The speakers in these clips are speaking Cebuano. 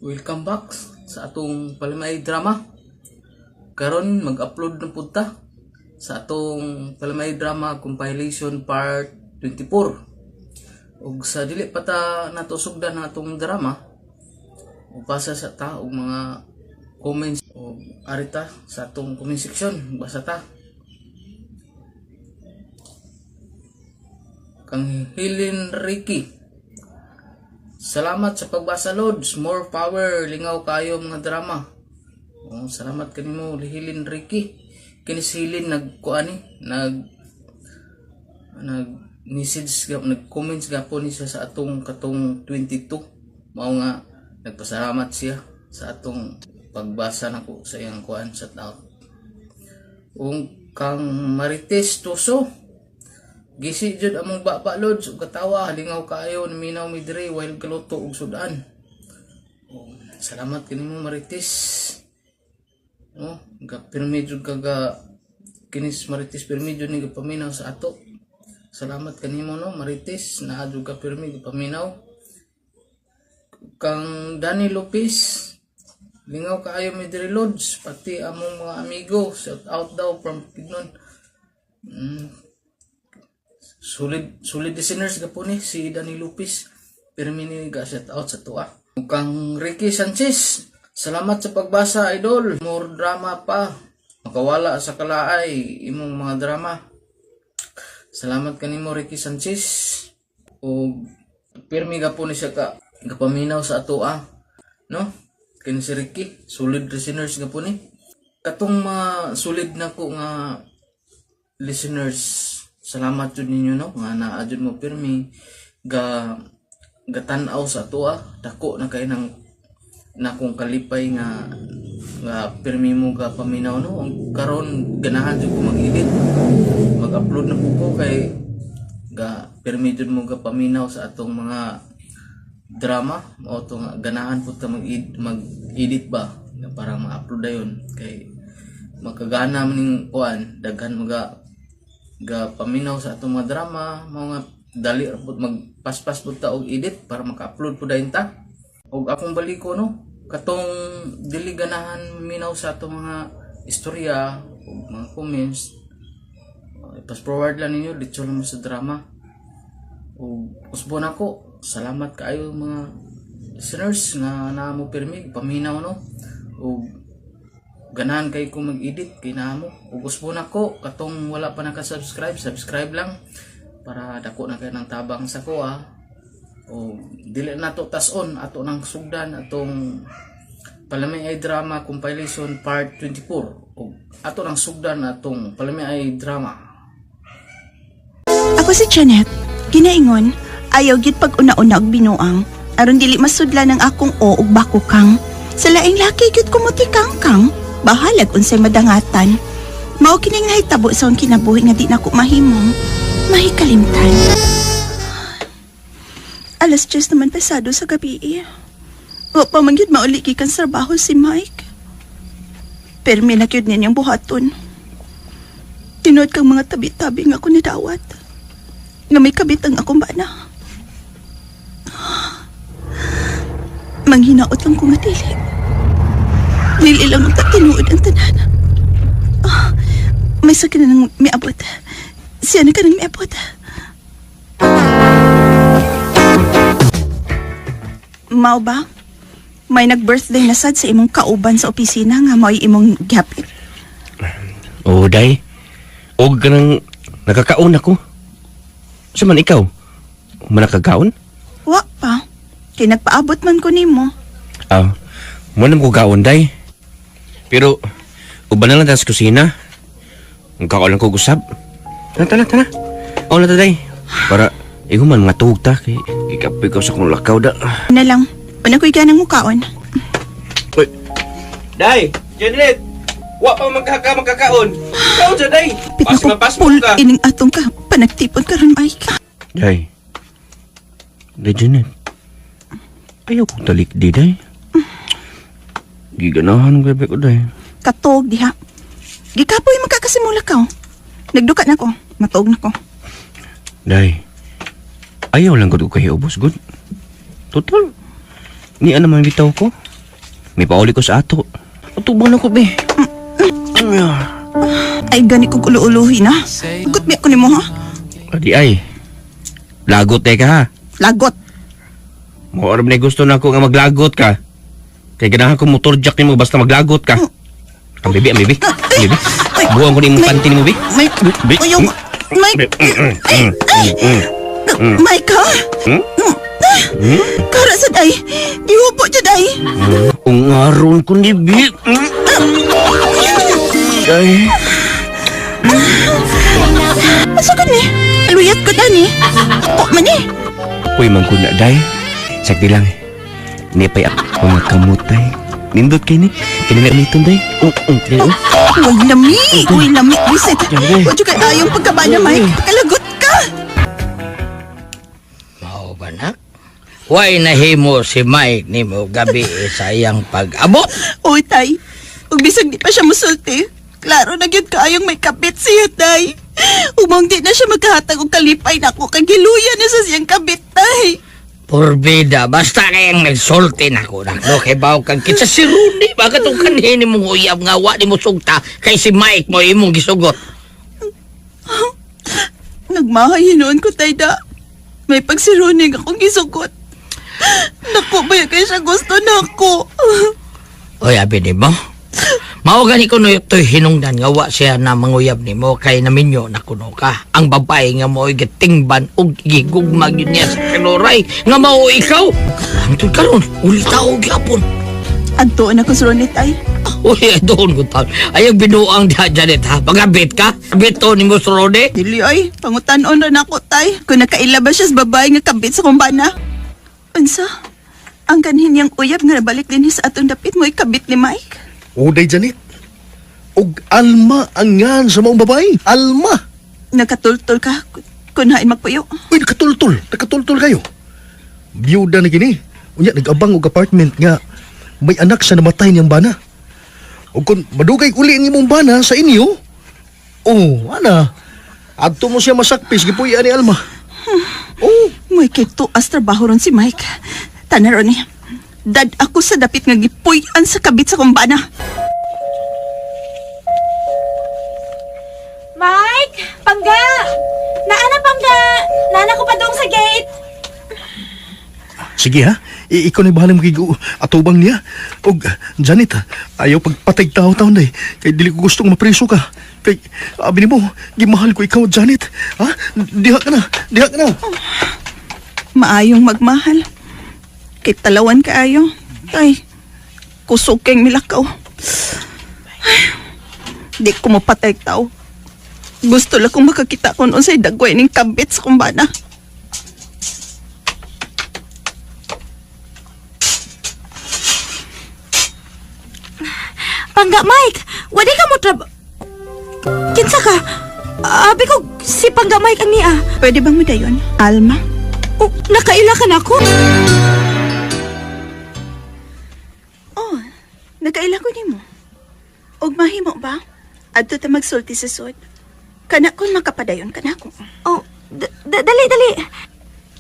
Welcome back sa atong Palamay Drama. Karon mag-upload na pud ta sa atong Palamay Drama Compilation Part 24. Ug sa dili pa ta nato sugdan ang atong drama, basa sa ta og mga comments o arita sa atong comment section, basa ta. Kang Helen Ricky, "Salamat sa pagbasa, Lods. More power. Lingaw kayo mga drama." Oh, salamat kanimo, Helen Ricky. Kini si Helen nagkuan ni, nag nag message gap, nag comments gapon ni siya sa atong katong 22. Mao nga nagpasalamat siya sa atong pagbasa nako sa iyang kuan, shout out. Ung kang Marites Tuso, "Gisi jud among baba, Lods, ug katawa, lingaw kaayo naminaw mi diri while galuto og sudan." Oh, salamat kanimo, Marites. No, ga pirmi jud ka ga kinis Marites, pirmi jud ni gapaminaw sa ato. Salamat kanimo, no, Marites, naa jud ka pirmi gapaminaw. Kang Danny Lopez, "Lingaw kaayo mi diri, Lods, pati among mga amigo, shout out daw from Pignon." Solid solid listeners gapon ni si Danny Lopez. Pirmi ni ga shout out sa tuwa. Kang Ricky Sanchez, "Salamat sa pagbasa, idol. More drama pa. Makawala sa kalaay imong mga drama." Salamat kanimo, Ricky Sanchez. O pirmi gapon ni siya ka gapaminaw sa atoa. No? Kini si Ricky, solid listeners gapon ni. Katong mga solid na ko nga listeners, salamat jud ninyo, no, nga naa jud mo pirmi ga gatan-aw sa atoa. Dako na kay nang nakong kalipay nga nga pirmi mo ga paminaw, no. Ang karon ganahan jud ko mag-edit, mag-upload na po ko kay ga pirmi jud mo ga paminaw sa atong mga drama. Mao to nga ganahan po ta mag-edit ba nga para ma-upload dayon kay makagana man ning kuan, daghan mga ga paminaw sa atong mga drama. Mao nga dali ra pud, magpaspas pud ta og edit para maka-upload pud dayon ta. Og akong baliko, no, katong dili ganahan minaw sa atong mga istorya ug mga comments, fast forward lang ninyo, diretso lang mo sa drama. Ug usbon ako, salamat kaayo mga listeners nga naa mo pirmi paminaw, no, ug ganahan kay ko mag-edit kay naa mo. Ug usbon ako, katong wala pa naka-subscribe, subscribe lang para dako na kay ng tabang sa kuha. O dili na to tas-on, ato nang sugdan atong Palami ay Drama Compilation Part 24. Ug ato nang sugdan atong Palami ay Drama. Ako si Janet. Ginaingon, ayaw gid pag una-una og binuang. Aron dili masudlan ang akong o ug bako kang. Sa laing laki gyud kumutikang kang. Bahalag unsay madangatan. Mao kining nahitabo sa akong kinabuhi nga di nako mahimong mahikalimtan. 10:00 naman pasado sa gabi. Wa pa man gyud mauli gikan sa trabaho si Mike. Permi na gyud niya niyang buhaton. Tinuod kang mga tabi-tabi nga ako nidawat nga may kabit ang akong bana. Manghinaot lang ko nga dili. Dili lang ang tinuod ang tanan. Ah, may sakit na nang miabot. Siya na ka nang miabot. Mao ba? May nag-birthday na sad sa imong kauban sa opisina nga mao'y imong gihapit. Oo, day. Og ganang nakakaon ako. Sa man ikaw? Manakagaon? Wa pa. Kay nagpaabot man ko nimo. Ah, mo ko gaon, day. Pero, uban na lang ta sa kusina. Ang kakaon lang ko gusab. Tana, tana, tana. Oo na ta, day. Para, ikaw man mga tuhog ta. Kay, ikapoy ko sa kong lakaw da. Na lang. Una ko'y ganang mukaon. Uy. Day! Janet! Wa pa magkakaon. Kaon sa day. Pit na ko pul ining atong ka panagtipon karon, Mike. Day. Day, Janet. Ayaw kong talik di, day. Giganahan gabi ko, day. Katog diha. Gikapoy makakasimula ka. Oh. Nagduka na ko. Matuog na ko. Day. Ayaw lang ko kay ubos, good. Total. Ni ano man bitaw ko. May pauli ko sa ato. Atubang na ko, be. Ay, gani kong ulo-uluhin ha. Gut mi ako nimo ha. Adi ay. Lagot eh ka ha. Lagot. Mo na gusto na ako nga maglagot ka. Kay ganahan ko motor jack nimo basta maglagot ka. Ang bibi, ang bibi. Ang bibi. Buwang ko ni imong panty nimo, bi. Mike, Bi. ayaw. Mike, ay, ay. Mike ha? Hmm? Kara sa day. Gihupo jud ay. Ungaron ko ni bi. Ay. Asa ka ni? Luyat ko dani. Ako man eh. Uy, man ko na, day. Sakti lang. Ni pa'y mga kamutay. Nindot kay ni. Kanila umiton, day. Kaya, oh. Uy, lami. Uy, lami. Visit. Grabe. Huwag kay ayong pagkabana, Mike. Kalagot ka. Mao ba nak? Way nahimo si Mike nimo gabi eh, sa iyang pag-abot. Uy, tay. Ug bisag di pa siya musulti. Klaro na gyud kaayong may kabit siya, tay. Umang di na siya magkahatag og kalipay nako kay giluya na sa siyang kabit, tay. Porbida, basta kayang nagsulti na ko nak. No, kay baw kang kitsa si Rudy, bakit ang kanhin mong uyab nga wa ni mo sugta kay si Mike mo imong gisugot. Nagmahay noon ko, tay da. May pagsiruning akong gisugot. Naku, ba kay siya gusto nako. Oy, abi nimo. Mao gani ko no to'y hinungdan nga wa siya na manguyab nimo kay naminyo na kuno ka. Ang babae nga mo'y gitingban og gigugma gyud niya sa kinuray nga mao ikaw. Hangtod karon uli tao gyapon. Adtoon ako sa Ronnie, tay. Uy, doon ko taon. Ay, ang binuang diha, Janet, ha? Pagabit ka? Bito ni mo Rode? Dili ay, pangutan-on ra nako tay. Kung nakaila ba siya sa babae nga kabit sa kumbana. Unsa? Ang kanhin niyang uyab nga nabalik dinhi sa atong dapit mo'y kabit ni Mike. Uday Janet. Og Alma ang ngan sa maong babae. Alma. Nakatultol ka kun hain magpuyo. Uy, nakatultol. Nakatultol kayo. Biyuda na gini. Unya, nag-abang og apartment nga may anak sa namatay niyang bana. O kung madugay uli ang imong bana sa inyo, oh, ana. Adto mo siya masakpis, gipuy ni Alma. Oh, Mo'y kay tuas trabaho ron si Mike. Tanan ron eh. Dad ako sa dapit nga gipuy-an sa kabit sa kumbana. Mike! Pangga! Naana, Pangga! Naana ko pa dong sa gate! Sige ha, ikaw na bahala magig atubang niya. Og Janet, ha, ayaw pagpatay tao-tao na eh. Kay dili ko gustong mapreso ka. Kay, abi nimo, gimahal ko ikaw, Janet. Ha? Diha ka na, diha ka na. Maayong magmahal. Kay talawan kaayo. Tay, kusog kayong milakaw. Ay, di ko mapatay tao. Gusto lang kong makakita kung unsay dagway ning kabit sa kumbana. Pangga, Mike! Wadi ka mo trab... Kinsa ka? Abi ko, si Pangga Mike ang niya. Pwede bang madayon? Alma? Oh, nakaila ka na ako? Oh, nakaila ko nimo. Og mahimo ba? Adto ta magsulti sa sud. Kana kon makapadayon kanako. Oh, dali, dali.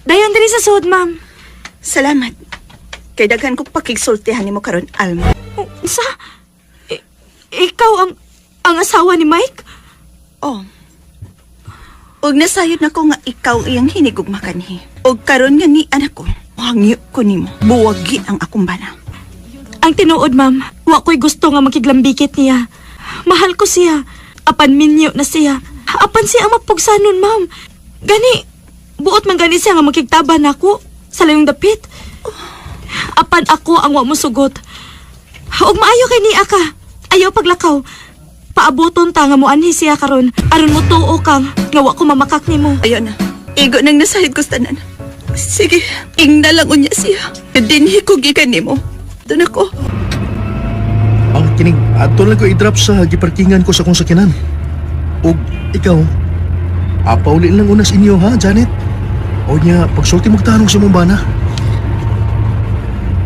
Dayon dali sa sud, ma'am. Salamat. Kay daghan kong pakigsultihan nimo karon, Alma. Oh, sa... Ikaw ang asawa ni Mike? Oh. Og nasayod na ko nga ikaw iyang hinigugma kanhi. Og karon nga ni anak ko, hangyo ko nimo. Buwagi ang akong bana. Ang tinuod, ma'am, wa ko'y gusto nga makiglambikit niya. Mahal ko siya. Apan minyo na siya. Apan siya ang mapugsanon, ma'am. Gani, buot man gani siya nga makigtaba nako sa layong dapit. Apan ako ang wa mo sugot. Ug maayo kay niya ka. Ayaw paglakaw. Paaboton ta nga moanhi siya karon aron mo tuo kang nga wa ko mamakak nimo. Ayon na. Igo nang nasayod ko sa tanan. Sige, ingna lang unya siya. Dinhi ko gikan nimo. Doon ako. Ang kining, adto lang ko i-drop sa giparkingan ko sa kong sakinan. Og ikaw, apauli lang unas inyo ha, Janet. O niya, pagsulti mo tanong sa mong bana.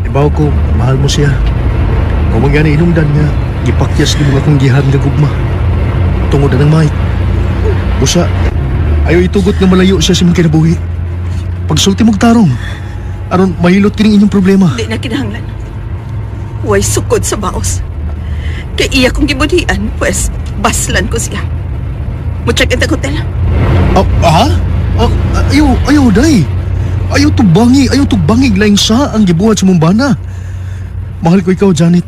Ibaw ko, mahal mo siya. Kung gani inungdan nga, gipakyas ni mga akong gihan nga gugma. Tungod na ng Mike. Busa, ayaw itugot nga malayo siya sa imong kinabuhi. Pagsulti mo tarong, aron mahilot kining inyong problema. Di na kinahanglan. Way sukod sa baos. Kay iya kong gibudhian, pues baslan ko siya. Mo-check in hotel. Ah, ha? Ah, ayaw, ayaw, day. Ayaw tubangi, ayaw tubangi laing sa ang gibuhat sa mong bana. Mahal ko ikaw, Janet.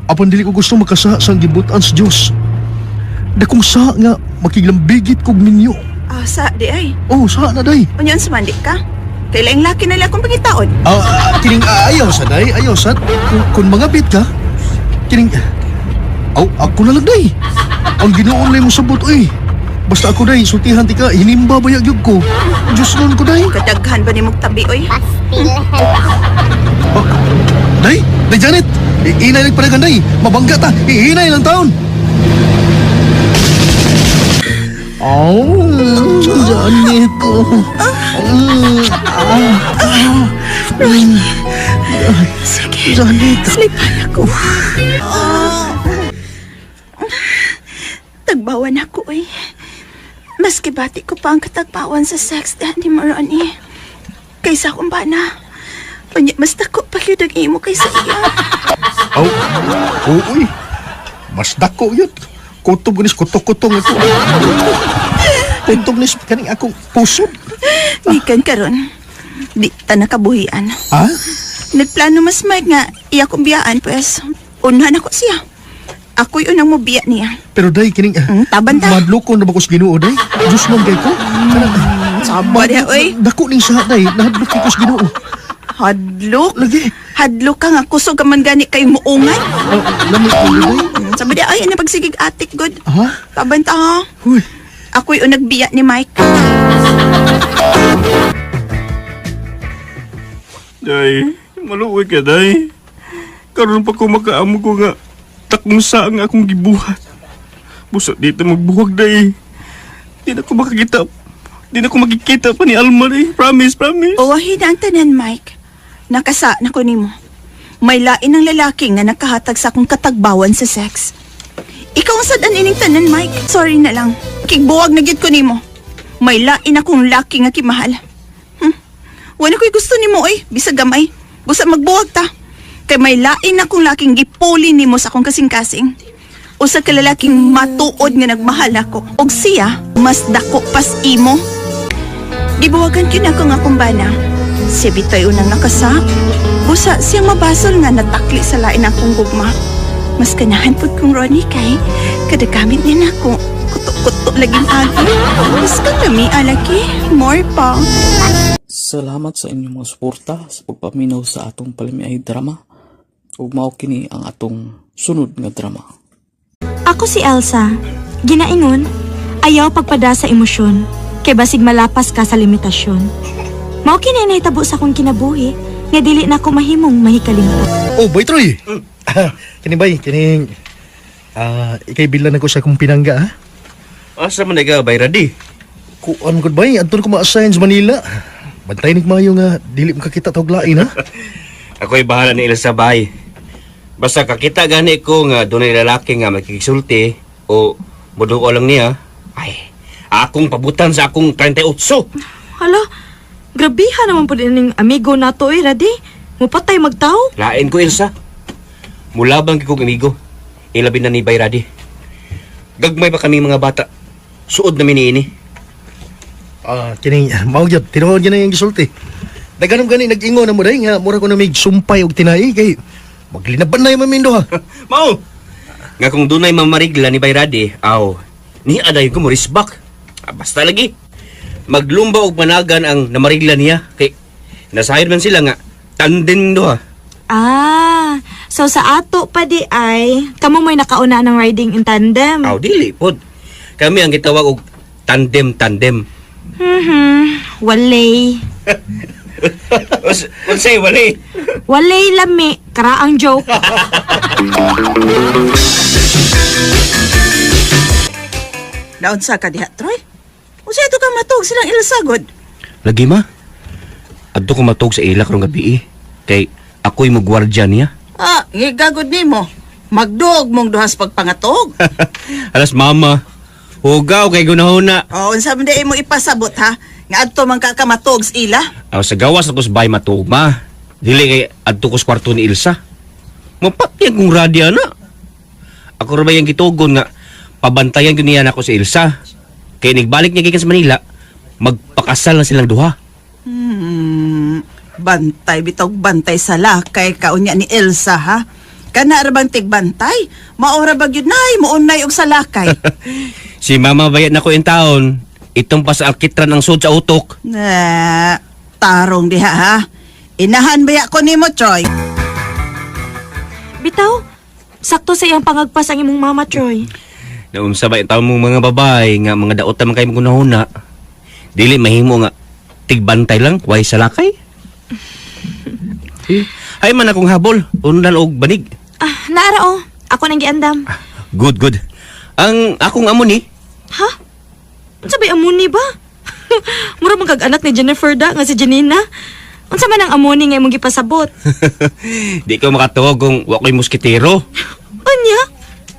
Apan dili ko gusto makasa sa ang gibutan sa Dios. Dakong sa nga makiglambigit kog minyo. Ah, sa di ay. Oh, sa na day. Unyan sumandi ka. Kay laing laki na lang akong pangitaon. Ah, ah, kining ah, ayaw sa day, ayaw sa kung mga bit ka, kining aw, ako na lang day. Ang Ginoo lang mo sabot oy. Basta ako day, sultihan ti ka, hinimba ba gyud ko. Diyos nun ko day. Kadaghan ba ni mong tabi oy? Ah, day, day Janet. Iinay lang panagan day. Mabangga ta, iinay lang taon. Oh, Janet. Mm, ah, Sige. Janet. Sleepan ako. Tagbawan ako eh. Maski bati ko pa ang katagbawan sa sex dahil ni Moroni. Kaysa akong bana. Unya, mas dako pa yun ang imo kaysa iya. Aw, oh, uy. Mas dako yun. Kutob ni kutok-kutong ito. Kutob ni kaning akong pusod. Gikan karon. Di ta nakabuhian. Ha? Nagplano mas Mike nga iya kong biyaan pues. Unahan ako siya. Ako'y unang mobiya niya. Pero day kining Taban ta. Madloko na ba ko sa Ginoo day? Diyos man kay ko. Kanang Saba diha, oy. Dako ning sa day, nahadlok ko sa Ginoo. Hadlok. Lagi. Hadlok ka nga kusog ka man gani kay muungan. Oh, lamig ko day. Sabi di ay ano pagsigig atik good. Ha? Taban ta ha. Huy. Ako'y unang biya ni Mike. Day, maluoy ka, day. Karon pa ko makaamo ko nga takong sa ang akong gibuhat. Busa dito magbuhag, day. Di na ko makakita. Di na ko makikita pa ni Alma, day. Promise, promise. Uwahin ang tanan, Mike. Nakasa na ko nimo. May lain ng lalaki nga nakahatag sa akong katagbawan sa sex. Ikaw ang sad ining tanan, Mike. Sorry na lang. Kigbuwag na gyud ko nimo. May lain akong laki nga kimahal. Wala ko'y gusto nimo oy, bisag gamay. Busa magbuwag ta. Kay may lain akong laking gipuli nimo sa akong kasing-kasing. Usa ka lalaking matuod nga nagmahal ako. Og siya, mas dako pas imo. Gibuwagan yun ako nga kumbana. Si Bitoy unang nakasa. Busa siyang mabasol nga natakli sa lain akong gugma. Mas ganahan pud kong Ronnie kay kadagamit niya na ako. Kuto-kuto laging agi. Mas kang lami alaki. More pa. Salamat sa inyong mga suporta sa pagpaminaw sa atong palamiay drama. Ug mao kini ang atong sunod nga drama. Ako si Elsa. Ginaingon, ayaw pagpada sa emosyon. Kay basig malapas ka sa limitasyon. Mao kini nahitabo sa akong kinabuhi nga dili na ako mahimong mahikalimot. Oh, boy Troy. Kini bay, kining ah, ikay bilan ako sa akong pinangga ha. Asa man ka, bay ready? Kuan gud bay, adto ko ma-assign sa Manila. Bantay nig maayo nga dili makakita tawag lain ha. Ako'y bahala ni Elsa bay. Basta kakita gani ko nga dunay lalaki nga makikisulti o muduko lang niya. Ay, akong pabutan sa akong 38. Hala, grabiha naman po din ning amigo nato eh, Radi. Mupatay magtao. Lain ko, Elsa. Mulabang kong amigo. Ilabi na ni Bay Radi. Gagmay pa kami mga bata. Suod na miniini. Ah, kining mao gyud tinuod gyud na yung gisulti. Daghanom gani nag-ingon na mo day nga mura ko na may sumpay og tinai kay maglinaban na yung mamindo ha. Mao! Nga kung dunay mamarigla ni Bay Radi, aw, ni aday ko mo risbak. Ah, basta lagi. Maglumba og managan ang namarigla niya. Kay, nasayod man sila nga, tanden duha. Ah, so sa ato pa di ay, kamo may nakauna ng riding in tandem. Aw, dili pod. Kami ang gitawag og tandem-tandem. Walay. Unsay wali. Walay lami, karaang joke. Naunsa ka diha, Troy? Usa ito ka matug silang ilsagod. Lagi ma. Adto ko matug sa ila karong gabi eh. Kay ako'y magwardya niya. Ah, ngigagod nimo. Magduog mong duhas pagpangatog. Alas mama. Hugaw kay gunahuna. O, unsa man di mo ipasabot ha? Nga adto man ka kamatog sa ila. Aw sa gawas ako sa bahay matuog ma. Dili kay adto ko sa kwarto ni Ilsa. Mapatyan kong radya na. Ako ra ba yung gitugon nga pabantayan ko niya nako si Elsa. Kay nagbalik niya gikan sa Manila, magpakasal na silang duha. Bantay bitog bantay sa lakay kaunya ni Elsa ha. Kana ra bang tigbantay? Maora ba gyud nay muunay og salakay. Si mama bayad na ko in taon. Itong pa sa alkitran ang sud sa utok. Na, tarong diha ha. Inahan baya ko nimo, Troy? Bitaw, sakto sa iyang pangagpas ang imong mama, Troy. Naunsa ba yung taon mong mga babae nga mga daot man kayo magunahuna. Dili mahimo nga tigbantay lang, way salakay. Eh, ay man akong habol, undan og banig. Ah, naara oh. Ako nang giandam. Good, good. Ang akong amo ni, Ha? Unsa bay amuni ba? Mura man kag anak ni Jennifer da nga si Janina. Unsa man ang amuni nga imong gipasabot? di ko makatuog kung wa ko'y moskitero. Unya?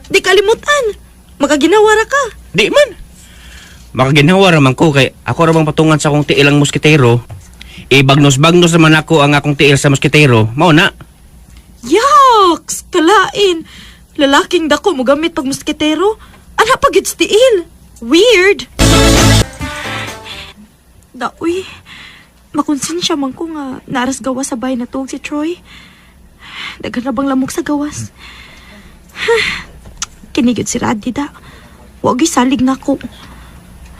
Di kalimutan. Makaginawara ka. Di man. Makaginhawa raman ko kay ako ra bang patungan sa akong tiil ang moskitero. Ibagnos-bagnos naman ako ang akong tiil sa moskitero. Mao na. Yaks! Kalain! Lalaking dako mo gamit pag moskitero. Ana pag gyud sa tiil. Weird! Daoy, makonsensya man ko nga naras gawa sa bahay na tuog si Troy. Daghan na bang lamok sa gawas? Kinigod si Raddy da. Wag salig nako.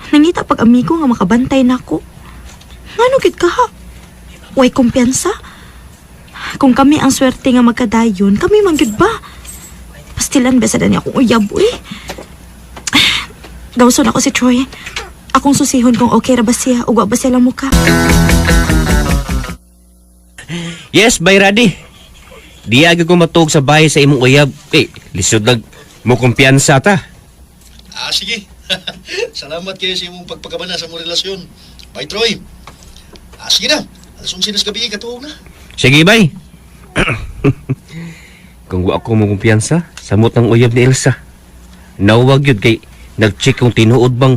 Nangita pag amigo nga makabantay nako. Ngano gid ka ha? Way kumpiyansa? Kung kami ang swerte nga magkadayon, kami man gyud ba? Pastilan ba sa dani akong uyab, uy. Gawson ako si Troy. Akong susihon kung okay ra ba siya o wa ba siya lang muka. Yes, bay ready. Di agi ko matuog sa bahay sa imong uyab. Eh, lisod lag mo kumpiyansa ta. Ah, sige. Salamat kayo sa imong pagpakabana sa mong relasyon. Bye, Troy. Ah, sige na. Alas 11 na sa gabi, katuog na. Sige, bay. Kung wa ako mo kumpiyansa, samot ang uyab ni Elsa. Nawag yun kay nag-check kung tinuod bang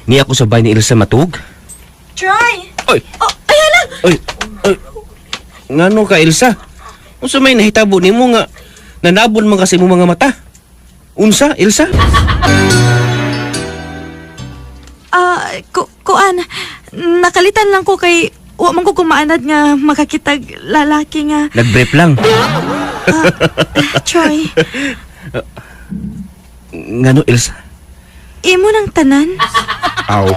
ni ako sa bahay ni Elsa matuog. Troy! Oy! Oh, ay hala! Oy! Oy! Ngano ka, Elsa? Unsa may nahitabo nimo nga nanabon man kasi imong mga mata? Unsa, Elsa? Ah, kuan, nakalitan lang ko kay wa man ko kumaanad nga makakitag lalaki nga. Nag-brief lang. Troy, Ngano, Elsa? imo nang tanan. Aw.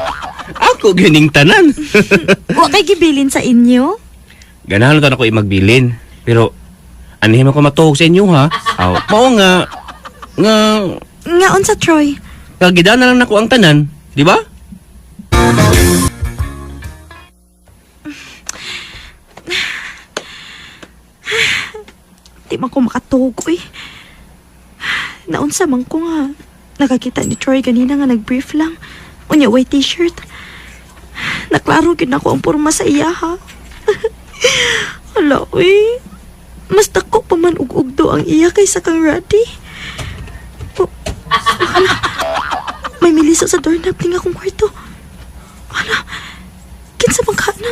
Ako gining tanan. Wa kay gibilin sa inyo. Ganahan ta ako imagbilin. Pero anihim ako matuog sa inyo ha. Aw, mao nga nga Nga unsa Troy? nga gidana lang nako ang tanan, di ba? Di man ko makatuog, uy. Naunsa man ko nga. Nakakita ni Troy ganina nga nag-brief lang. Unya, white t-shirt. Naklaro gyud nako ang porma sa iya, ha? Hala, uy. Mas dako pa man og ugdo ang iya kaysa kang Raddy. Oh, hala. May miliso sa doorknob ning akong kwarto. Hala, kinsa man ka na?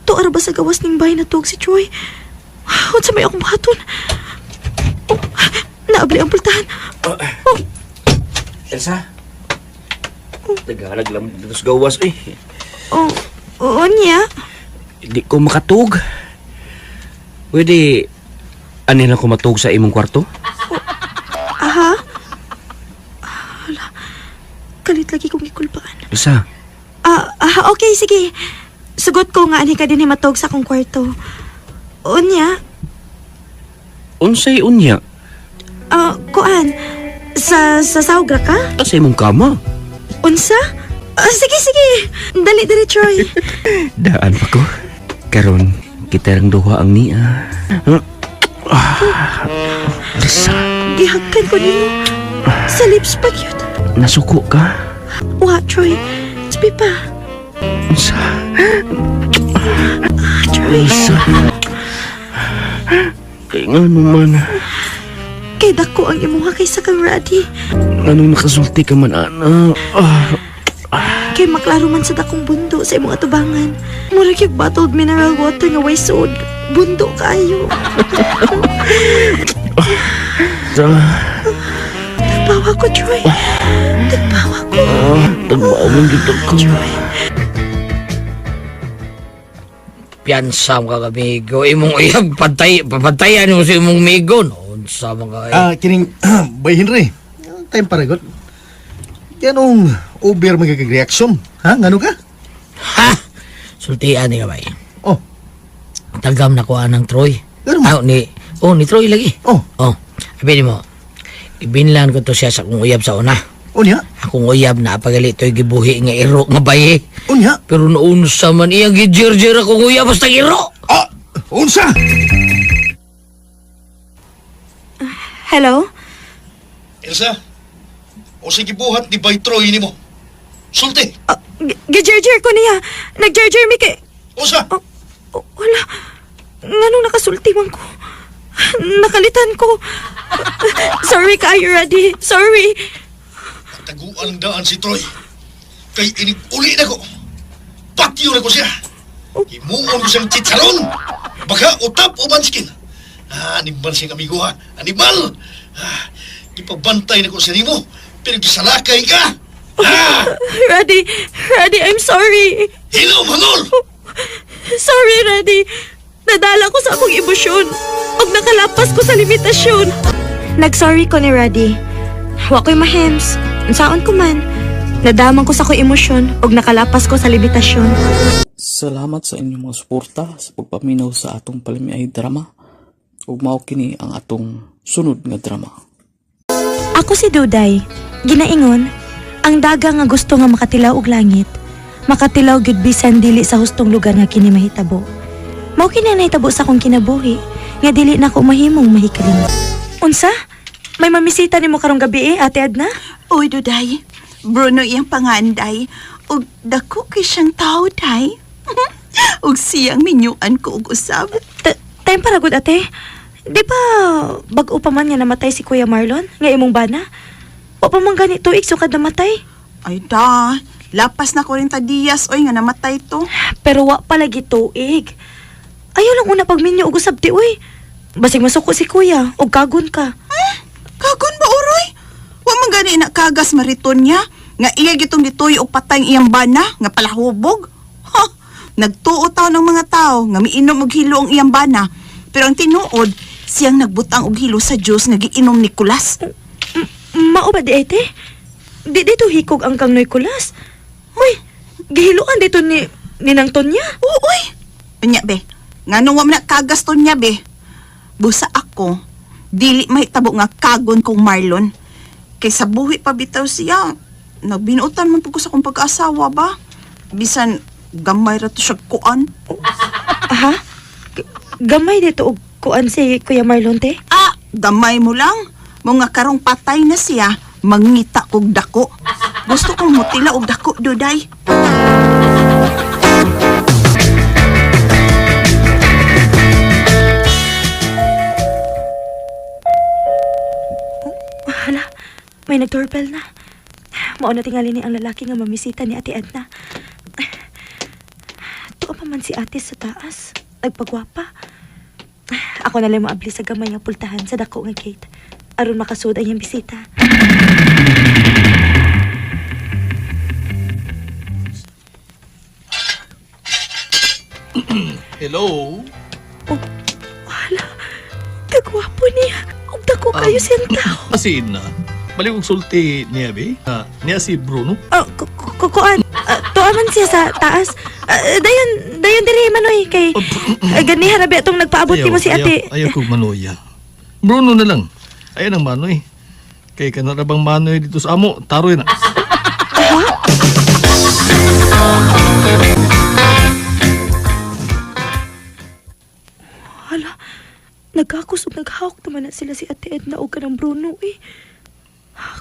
Tuara ba sa gawas ning bahay na tuog si Troy? Unsa may akong buhaton? Oh, naabli ang pultahan. Oh, Elsa. Tagalog lang dito sa gawas eh. oh, oo niya. Di ko makatug. Pwede ani lang ko matug sa imong kwarto? Aha. Hala. Kalit lagi kong gikulpaan. Elsa, Ah, okay, sige. Sugot ko nga ani ka din himatog sa akong kwarto. Unya, unsay unya? kuan, sa sawgra ka? Ah, sa imong kama. Unsa? Ah, sige, sige. Dali, dali, Troy. Daan pa ko. Karon kita rang duha ang niya. Ah, Elsa, Gihagkan ko nimo. Sa lips pa cute. nasuko ka? Wa, Troy. Sabi pa. Unsa? Ah, Troy. Elsa. Kay ngano man, Kay dako ang imuha kaysa kang Raddy. nganong nakasulti ka man, ana. Ah, Kay maklaro man sa dakong bundo sa imong atubangan. Murag yung bottled mineral water nga way suod. Bundo kayo. Ta. Tagbawa ko, Troy. Tagbawa ko. Tagbawa man dito ko. Piyansa mo ka kamigo. Imong iyag pantay, papantayan mo sa imong migo. No, unsa man ka. Ah, kining Bay Henry. Time paragot. Ganong over magkakag-reaction. Ha? Ngano ka? Ha? Sultian ni ka bay. Oh, Tagam na ko anang Troy. Ganun Ah, ni, oh, ni Troy lagi. Oh. Oh, sabi mo, ibinlan ko to siya sa akong uyab sa una. Unya? Akong uyab na pagali to'y gibuhi nga iro nga baye. Unya? Pero naunsa man iyang gijirjir akong uyab basta iro. Ah! Unsa? Hello? Elsa, o sige buhat ni Bay Troy nimo. Sulti. Ah, Gijerjer ko niya. Nagjerjer mi kay... Unsa? Oh, oh, wala. Nganong nakasulti man ko? Nakalitan ko. Sorry kaayo, Radi. Sorry. Taguan ang daan si Troy. Kay inig uli na ko. Patyo na ko siya. Himuon ko siyang chicharon. Baka utap o banskin. Ah, animal siyang amigo ha. Animal! Ah, gipabantay na ko siya nimo. Pero gisalakay ka. Ah! Radi, Radi, I'm sorry. Hello, mangol! Sorry, Radi. Nadala ko sa akong emosyon. Og nakalapas ko sa limitasyon. Nag-sorry ko ni Radi. Wa ko'y mahems. Unsaon ko man. Nadaman ko sa ako'y emosyon og nakalapas ko sa limitasyon. Salamat sa inyong mga suporta sa pagpaminaw sa atong palamiay drama. Ug mao kini ang atong sunod nga drama. Ako si Duday. Ginaingon, ang daga nga gusto nga makatilaw og langit. Makatilaw gyud bisan dili sa hustong lugar nga kini mahitabo. Mao kini ang nahitabo sa akong kinabuhi nga dili na ko mahimong mahikalimot. Unsa? May mamisita nimo karong gabi eh, Ate Adna? Uy, Duday. Bruno iyang panganday. Ug dako kay siyang tao, day. Ug siyang minyuan ko og usab. Time para gud ate. Di ba bag-o pa man nga namatay si Kuya Marlon nga imong bana? Wa pa man gani tuig sukad namatay. Ay da, lapas na 40 dias oy nga namatay to. Pero wa pa lagi tuig. Ayaw lang una pagminyo og usab ti uy. Basig masuko si Kuya og kagon ka. Kagon ba uroy? Wa man gani na kagas mariton niya nga iya gitong gituyo og patay ang iyang bana nga palahubog. Ha, nagtuo taw ng mga tao nga miinom og hilo ang iyang bana. Pero ang tinuod, siyang nagbutang og hilo sa Dios nga giinom ni Kulas. Mao ba di ate? Di dito hikog ang kang Nicolas. Uy, gihiluan dito ni Ninang Tonya. Uy. Unya be, ngano wa man na kagas to niya be. Busa ako, dili mahitabo nga kagon kong Marlon. Kay sa buhi pa bitaw siya. Nagbinuotan man pud ko sa akong pag-asawa ba? Bisan gamay ra to siya kuan. Ha? Gamay dito og kuan si Kuya Marlon te. Ah, gamay mo lang. Mga karong patay na siya, mangita kog dako. Gusto kong mutila og dako, Duday. Hala, may nag-doorbell na. Mao na tingali ni ang lalaki nga mamisita ni Ate Edna. Tuwa pa man si ate sa taas. Nagpagwapa. Ako na lang maabli sa gamay nga pultahan sa dako nga gate. Aron makasud ang iyang bisita. Hello? Oh, hala, kagwapo niya. Ug dako kayo siyang tao. Asin na. Balik kong sulti niya, be. Ah, niya si Bruno. Oh, kukuan. Tuwa man siya sa taas. Ah, dayon, dayon diri manoy kay ganiha ra ba itong nagpaabot nimo si ate. Ayaw, ayaw kong manoya. Bruno na lang. Ayan ang manoy. Kay kanarabang manoy dito sa amo, taroy na. Hala, nagkakos ug naghawak naman na sila si Ate Edna og kanang Bruno eh.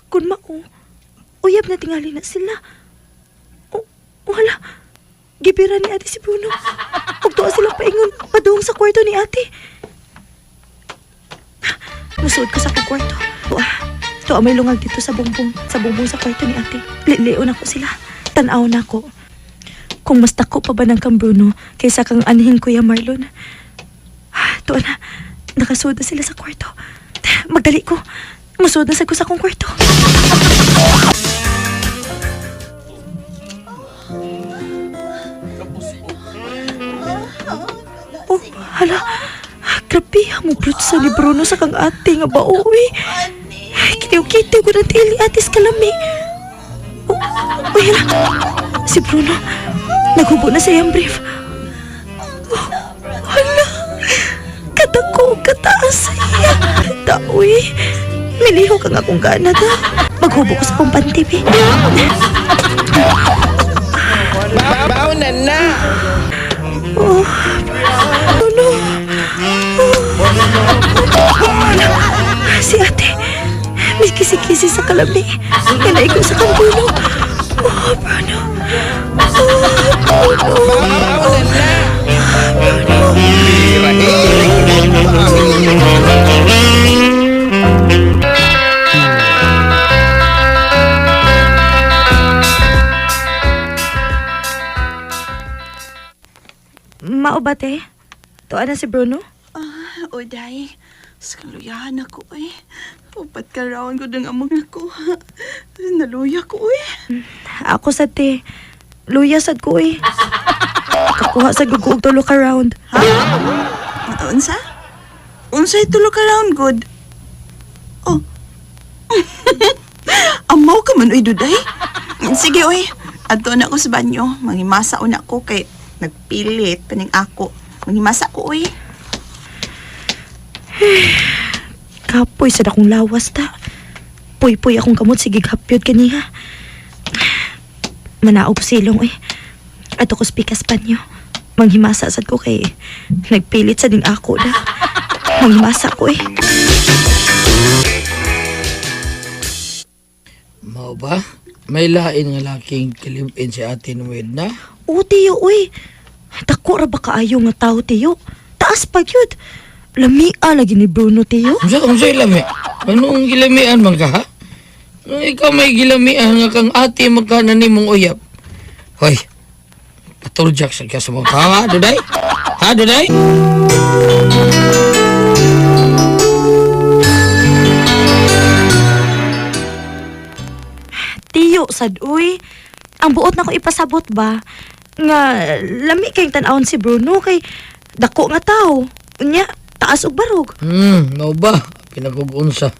Kun mao, uyab na tingali na sila. Oh, wala. Gibira ni ate si Bruno. Ug tuwa sila paingon padung sa kwarto ni ate. Musuod ko sa akong kwarto. Wah, tuwa may lungag dito sa bumbong, sa bumbong sa kwarto ni ate. Lilion ako sila. Tan-aw na ako. Kung mas dako pa ba ng kang Bruno kaysa kang anhing Kuya Marlon. Tuwa na. Nakasuod na sila sa kwarto. Magdali ko. Musuod na sad ko sa akong kwarto. Oh, hala. Grabe, mo sa ni Bruno sa kang ate nga bao, uy. Kitiw-kitiw ko ng tili atis kalami. Oh, uy, hala. Si Bruno, naghubo na sa iyang brief. Oh, hala. Kadako, kataas iya. Taoy. Milihok ang akong gana ta. Maghubo ko sa akong panty, be. Oh, Bruno. Oh. Si ate, may kisi-kisi sa kalami. Kinaigo sa kang Bruno. Oh, Bruno. Oh, Bruno. Mao ba, te? Tuwa na si Bruno? Ah, Oday, sa kaluyahan ako eh. Upat ka round ko ng among nakuha. Naluya ko eh. Ako sa te. Luya sad ko eh. Kakuha sa guguog tulo ka round. Ha? Unsa? Unsa tulo ka round good? Oh. Amaw ka man oy duday. Sige oy, adto na ko sa banyo. Mangimasa una ko kay nagpilit paning ako. Mangimasa ko oy. Kapoy sad akong lawas ta. Puy-puy akong kamot sige hapyod kaniha. Manaog ko silong eh. Ato ko spikas panyo. Manghimasa sad ko kay nagpilit sa ding ako na. Manghimasa ko eh. Mao ba? May lain nga laking kilipin si ate na. Oo, tiyo, uy. Dako ra ba kaayo nga tao, tiyo? Taas pa gyud. Lamia lagi ni Bruno, tiyo. Unsa unsa ilami? Anong gilamian man ka ha? Nung ikaw may gilamian nga kang ate magkana nimong uyab. Hoy. Paturjak sa ka sa mga ha, Duday? Ha, Duday? Tiyo sad uy. Ang buot na ko ipasabot ba nga lami kayong tan-awon si Bruno kay dako nga tao. Unya, taas og barog. Mao ba? Pinagugunsa.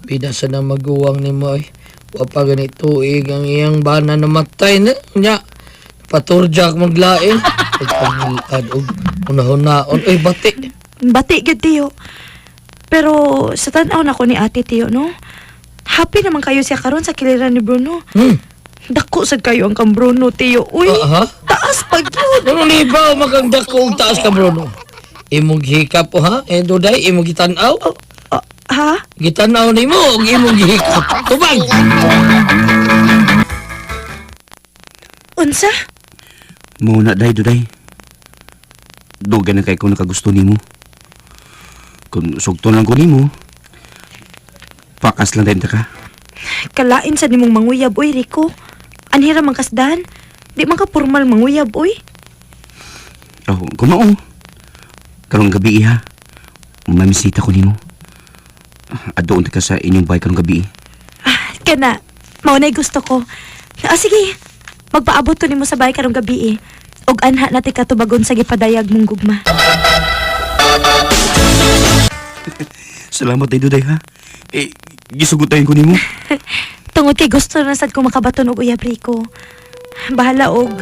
Bida sa na maguwang nimo ay. Wa pa gani tuig ang iyang bana namatay na. Nya, paturjak maglain. Pagpangilad og unahon-naon. Uy, bati. Bati gyud tiyo. Pero sa tan-aw na ko ni ate tiyo no. Happy naman kayo siya karon sa kiliran ni Bruno. Dako sad kayo ang kang Bruno tiyo. Uy, Ah, ha? taas pa gyud. Ano ni ba maganda ko og taas ka Bruno? Imong gihikap o ha? Eh duday imong gitan-aw. Ah, ha? Gitan-aw nimo og imong gihikap. Tubag. Unsa? Muna day duday. Dugay na kay ko nakagusto nimo. Kung sugton lang ko nimo, pakas lang din ta ka. Kalain sa nimong manguyab uy Rico. Anhira man kasdan. Di man ka formal manguyab uy. Oh, kumao. Karong gabi ha. Mamisita ko nimo. Adoon ta ka sa inyong bahay karong gabi. Ah, kana, mao na'y gusto ko. Ah, sige. Magpaabot ko nimo sa bahay karong gabi eh. Og anha na ti katubagon sa gipadayag mong gugma. Salamat day duday ha. Eh, gisugotayin ko nimo. Tungod kay gusto na sad ko makabaton og uyab Rico. Bahala og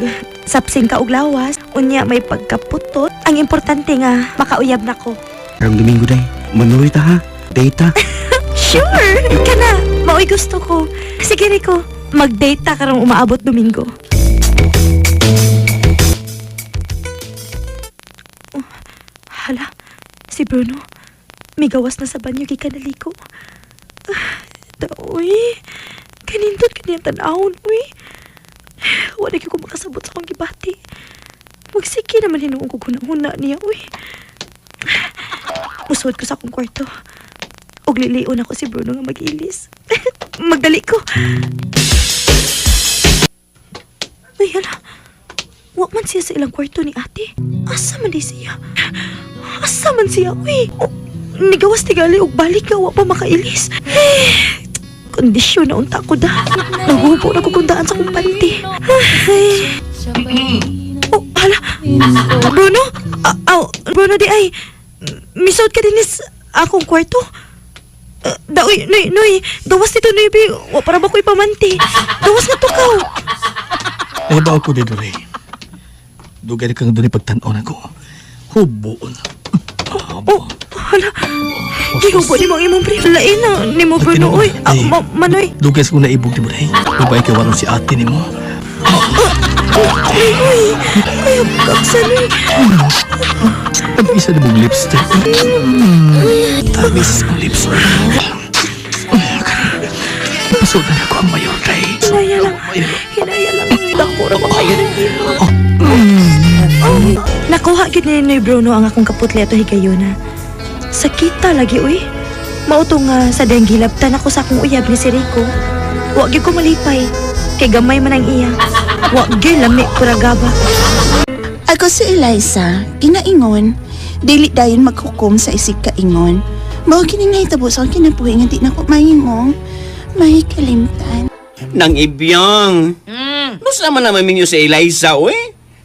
sapsing ka og lawas, unya may pagkaputot. Ang importante nga makauyab na ko. Karong Domingo day. Manuloy ta ha. Data. Sure! Kana, mao'y gusto ko. Sige Rico, mag-date ta karong umaabot Domingo. Oh, hala, si Bruno. May gawas na sa banyo gikan naliko. Ah, Taoy, kanindot kaniyang tanawon, uy. Wala gyud ko makasabot sa akong gibati. Magsiki naman hinuong ko huna niya, uy. Musuod ko sa akong kwarto. Og lilion ako si Bruno nga mag-ilis. Magdali ko. Ay, hala. Wa man siya sa ilang kwarto ni ate. Asa man di siya? Asa man siya? Uy! Oh, Nigawas tigali og balik ka wa pa makailis. Eh, kondisyon na unta ko da. Nagubo na ko kundaan sa kong panty. Ay. Oh, hala. Bruno? Aw, Bruno di ay. Misod ka dinis akong kwarto. Daoy, noy, noy. Gawas nito, noy, bi. Wa para ba ko'y pamanti? Gawas nga to ka. Nahibaw ko dito, Ray. Dugay na kang doon pagtanaw na ko. Huboon. Oh, hala. Gihubo ni mo ang imong pre. Lain na ni mo, Bruno. Oy, manoy. Dugay sa kong naibog di mo, Ray. Babae kay waron si ate ni mo. Ay, uy. Ay, kaksa, noy. Tag-isa na mong lipstick. Tamis kong lipstick. Pasudan ako ang mayor, Ray. Hinaya lang. Hinaya lang. Dako ra ba kayo ng imo? Oh. Nakuha gid ni Noy Bruno ang akong kaputli ato higayuna. Sakita lagi uy. Mao to nga sa dayang gilabtan ako sa akong uyab ni si Rico. Wa gyud ko malipay. Kay gamay man ang iya. Wa gyud lami kuragaba. Ako si Eliza, ginaingon, dili dayon maghukom sa isig kaingon. Mao kini nahitabo sa akong kinabuhi nga di na ko mahimong may kalimtan. Nang ibiyang. Nus naman naman minyo si Eliza, oy.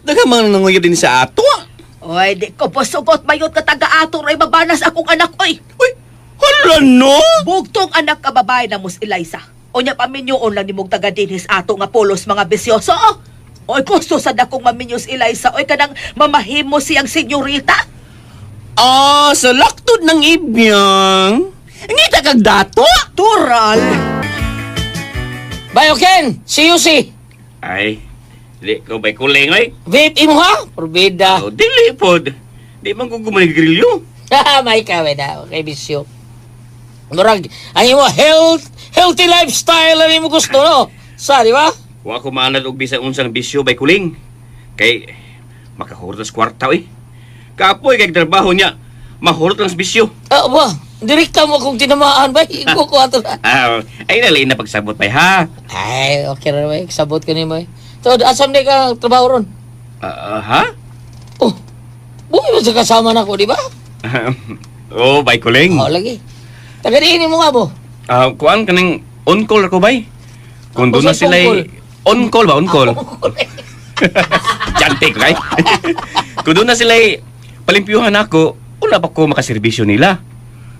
Daghang mga nanguyab din sa ato. Ah. Oy, di ko posugot mayot ka taga-ato ray mabanas akong anak oy. Uy, hala no? Bugtong anak ka babae na mos Eliza. Unya paminyoon lang nimog taga dinhis ato nga polos mga bisyoso. Oh. Oy, gusto sad akong maminyos Eliza. Oy, kanang mamahimo siyang senyorita. Ah, sa laktod ng ibiyang. Ngita kag dato? Tural. Bayo Ken, see you see. Ay, di ko bay kuling, oy. Vape imo ha? Probida. Oh, dili pod. Di man ko gumanigrilyo. May kawe na, okay bisyo. Murag, ang imo healthy lifestyle ang imo gusto no. Sa, di ba? Wa ko maanad og bisan unsang bisyo bay kuling. Kay makahurot sa kwarta oy. Kapoy kay trabaho niya. Mahurot lang sa bisyo. Ah, ba, direkta mo akong tinamaan ba? Igo ko ato na. Ah, ay nalain na pagsabot bay ha. Ay, okay ra ba? Sabot ka ni mo. Eh. So, asam di ka trabaho ron? Ah, ha? Oh, buhay mo sa kasama na ko, di ba? Oh, bay kuling. Oo, lagi. Taga diinin mo nga mo. Ah, kuan kaning on call ako bay. Kung doon na Unsay sila phone on call ba on call? Jantik kay. Kung doon na sila palimpyuhan ako, wala pa ko makaserbisyo nila.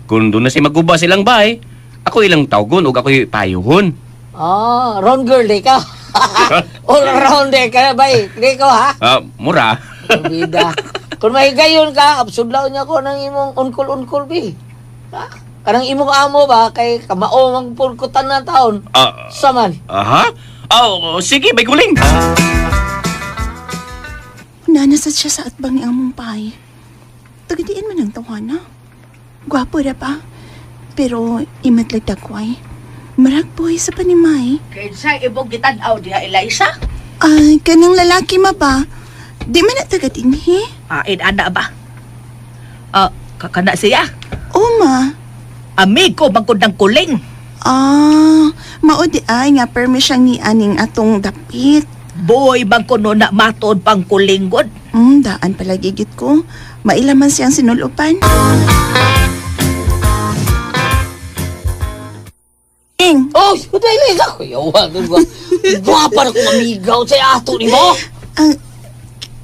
Kung doon na sila maguba silang bay, ako ilang tawgon ug ako'y payuhon. Ah, round girl di ka. All round di ka, bay. Di ko, ha? Ah, mura. Bida. Kung mahigayon ka, absudlaw niya ko ng imong unkol-unkol, bi. Ha? Kanang imong amo ba, kay kamao mang pulkutan na taon. Ah, Saman. aha? Oh, sige, bay kuling. Nanasad siya sa atbang ni among pay. Tagadiin man ang tawana. Gwapo ra pa. Pero imatlag dagway. Marag buhay sa panimay. Kinsa imong gitan-aw diha Eliza? Ay, kanang lalaki ma ba? Di man na taga dinhi. Ah, ana ba? Ah, kakana siya. O ma. Amigo man gud ng kuling. Ah, mao di ay nga permi siyang ni aning atong dapit. Boy man kuno na matod pang kuling gud. Daan pala gigit ko. Mailaman siyang sinulupan. Ing, Oh, dahil isa ko. Yawa, Gwapa na kong amigaw sa ato ni mo. ang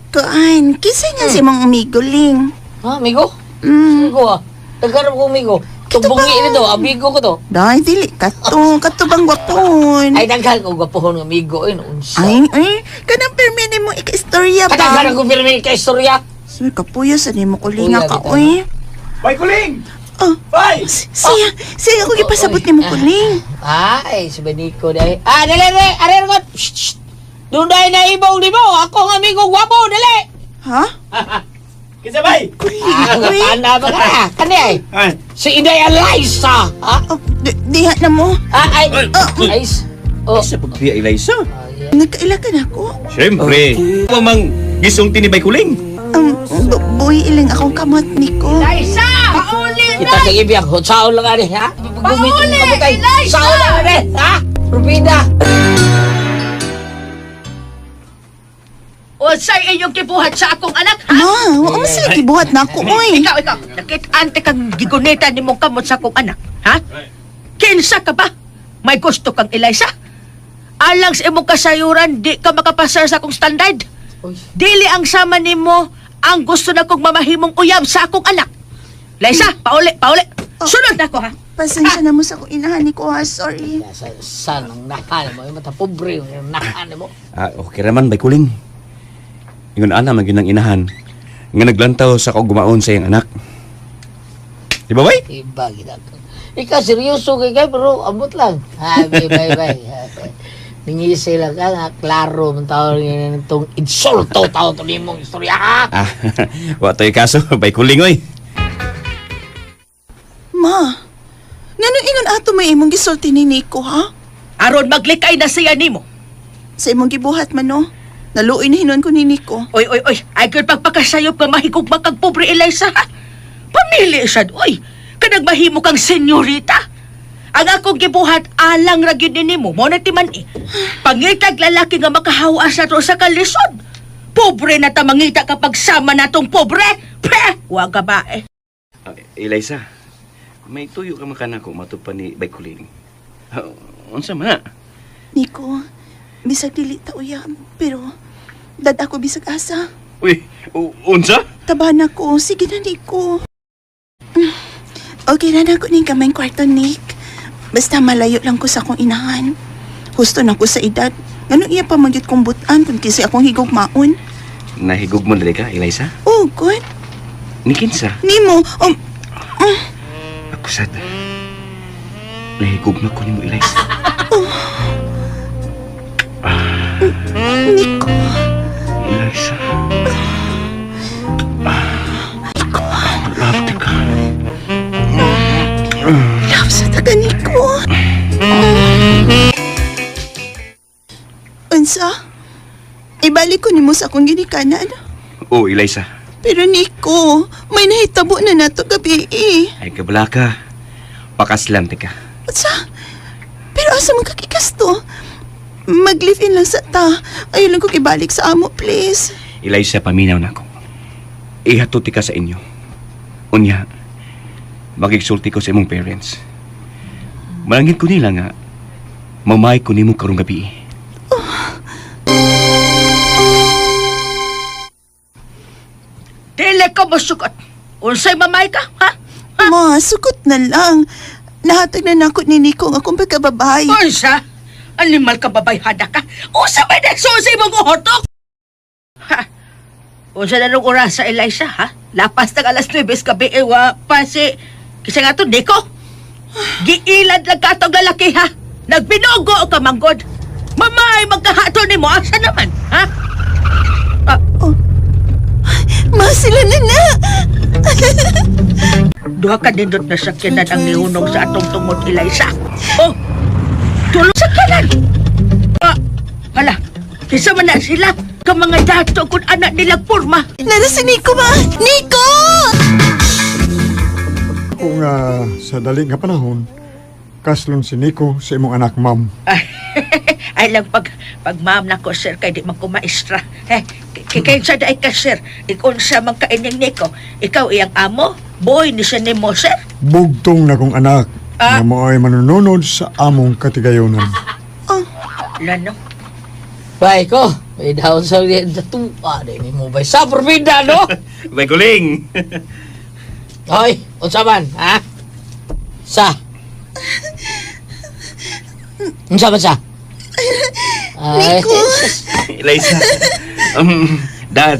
kuan, kinsa nga si mong amigo ling? Ha, amigo? Amigo ah. Nagkarap ko amigo. Tubungi nito, amigo ko to. Dahil dili kato, kato bang gwapon? Ay, daghan ko gwapohon ng amigo. Ay, unsa. Ay, ay, kanang permi ni mo ika-istorya ba? Kadaghan ko pirmi kay istorya. Sorry, kapuyo sa nimo kulinga Kuya, ka, bitaw. oy. Bay kuling! Oh, Bay! siya, siya ako gipasabot ni mo kuling. Ay, si Benico dahil. Ah, dali, dali, are ko. Shh, shh. Doon dahil na ibong di mo. Ako ang amigo gwapo, dali. Ha? Kinsa bay? Kuling, Ah, oy. ana ba ka? Kani ay? Ay, Si Inday Eliza. Ha? Oh, diha na mo. Ah, ay. Ay. Oh. Sa pagbiya, Eliza. Nagkaila ka na ako. Siyempre. Okay. Mang gisulti ni bay kuling. Ang buhi ilang akong kamot ni ko. Eliza, pauli Kita sa ibiyang, saon lang ani, ha? Pauli, Eliza! Saon lang ani, ha? Rubina. Uy, Unsay inyong gibuhat sa akong anak, ha? Ma, wa man sila gibuhat na ako, oy. Ikaw, ikaw. Nakit-ante kang gigunitan ni mong kamot sa akong anak, ha? Kinsa ka ba? May gusto kang Eliza? Alang sa imong kasayuran, di ka makapasar sa akong standard. Dili ang sama nimo ang gusto na kong mamahimong uyab sa akong anak. Liza, pauli, pauli. Sunod na ko, ha? Pasensya na mo sa akong inahan ni ko ha, sorry. Sa sanang nahan mo, mata pobre yung nahan mo. Ah, okay raman, bay kuling. Ingon ana man gyud ang inahan nga naglantaw sa kagumaon sa iyang anak. Di ba, bay? Iba gid ako. Ikaw seryoso kay kay pero abot lang. Ha, bye bye bye. Ningisi lang ka nga klaro man tawag nga nitong insulto tao to nimong istorya ha. Ah, wa to'y kaso, bay kuling oy. Ma, ngano ingon ato may imong gisulti ni Nico, ha? Aron maglikay na siya nimo. Sa imong gibuhat man, no? Naluoy na hinon ko ni Nico. Oy, oy, oy. Ay, kung pagpakasayop nga mahigog kag pobre Eliza, ha? Pamili siya, oy. Kanag mahimo kang senyorita. Ang akong gibuhat, alang ra gyud ni nimo. Mo na timan eh. Pangitag lalaki nga makahawa sa to sa kalisod. Pobre na ta mangita kapag sama natong pobre. Pe! Wa ka ba eh. Ah, Eliza, may tuyo ka man kanako matod pa ni bay kuling. Ah, unsa man na? Nico, bisag dili ta uyab, pero dad ako bisag asa. Uy, unsa? Taba na ko. Sige na, Nico. Okay na na ko ning kamay kwarto, Nick. Basta malayo lang ko sa akong inahan. Husto na ko sa edad. Ganun iya pa magyud kong butan kung kasi akong higugmaon. Nahigug mo na ka, Eliza? Oh, good. Ni kinsa? Nimo, Ako sad. Nahigug na ko nimo, Eliza. Nico. Eliza. Ah, love ka. Love sa taga, Nico. Unsa? Ibalik ko nimo sa akong ginikanan. Oh, Eliza. Pero Nico, may nahitabo na nato gabi eh. Ay, kabala ka. Pakaslan ka. Unsa? Pero asa man kakikas to? Mag-live-in lang sa ta. Ayaw lang ko ibalik sa amo, please. Eliza, paminaw na ako. Ihatuti ka sa inyo. Unya, magigsulti ko sa imong parents. Malangin ko nila nga, mamay ko nimo karong gabi. Dili ka masukat. Unsay mamay ka, ha? Ma, sukot na lang. Nahatag na nako ni Nico ang akong pagkababay. Unsa? Animal ka babayhada ka? Unsa may nagsusi mong uhotok? Ha? Unsa na nung oras sa Eliza, ha? Lapas ng alas 9 gabi, eh, wa pa si... Kisa nga to, Nico. Giilad lang ka itong lalaki, ha? Nagbinugo ka, manggod. Mamay, magkahato ni mo. Asa naman, ha? Ma, sila na na! Duha ka nindot na sakyanan ang nihunong sa atong tungod, Eliza. Oh, tulong sakyanan! Ah, hala, kisa man na sila ka mga dato kung anak nila porma. Nara si Nico, ma! Nico! Kung sa dali nga panahon, kaslon si Nico sa imong anak, ma'am. Ay lang pag pag ma'am nako sir kay di man ko maestra. Eh kay sa daay ka sir, ikon sa man kaining niko. Ikaw iyang amo, boy ni siya nimo sir. Bugtong na kong anak Ah. na mo ay manununod sa among katigayonan. Lano. Bay ko, may daon sa sa tuwa din mo bay sa porbida no. Bay kuling! Hoy, unsa man ha? Sa. Unsa man sa? Ay, Nico! Eliza, Dad,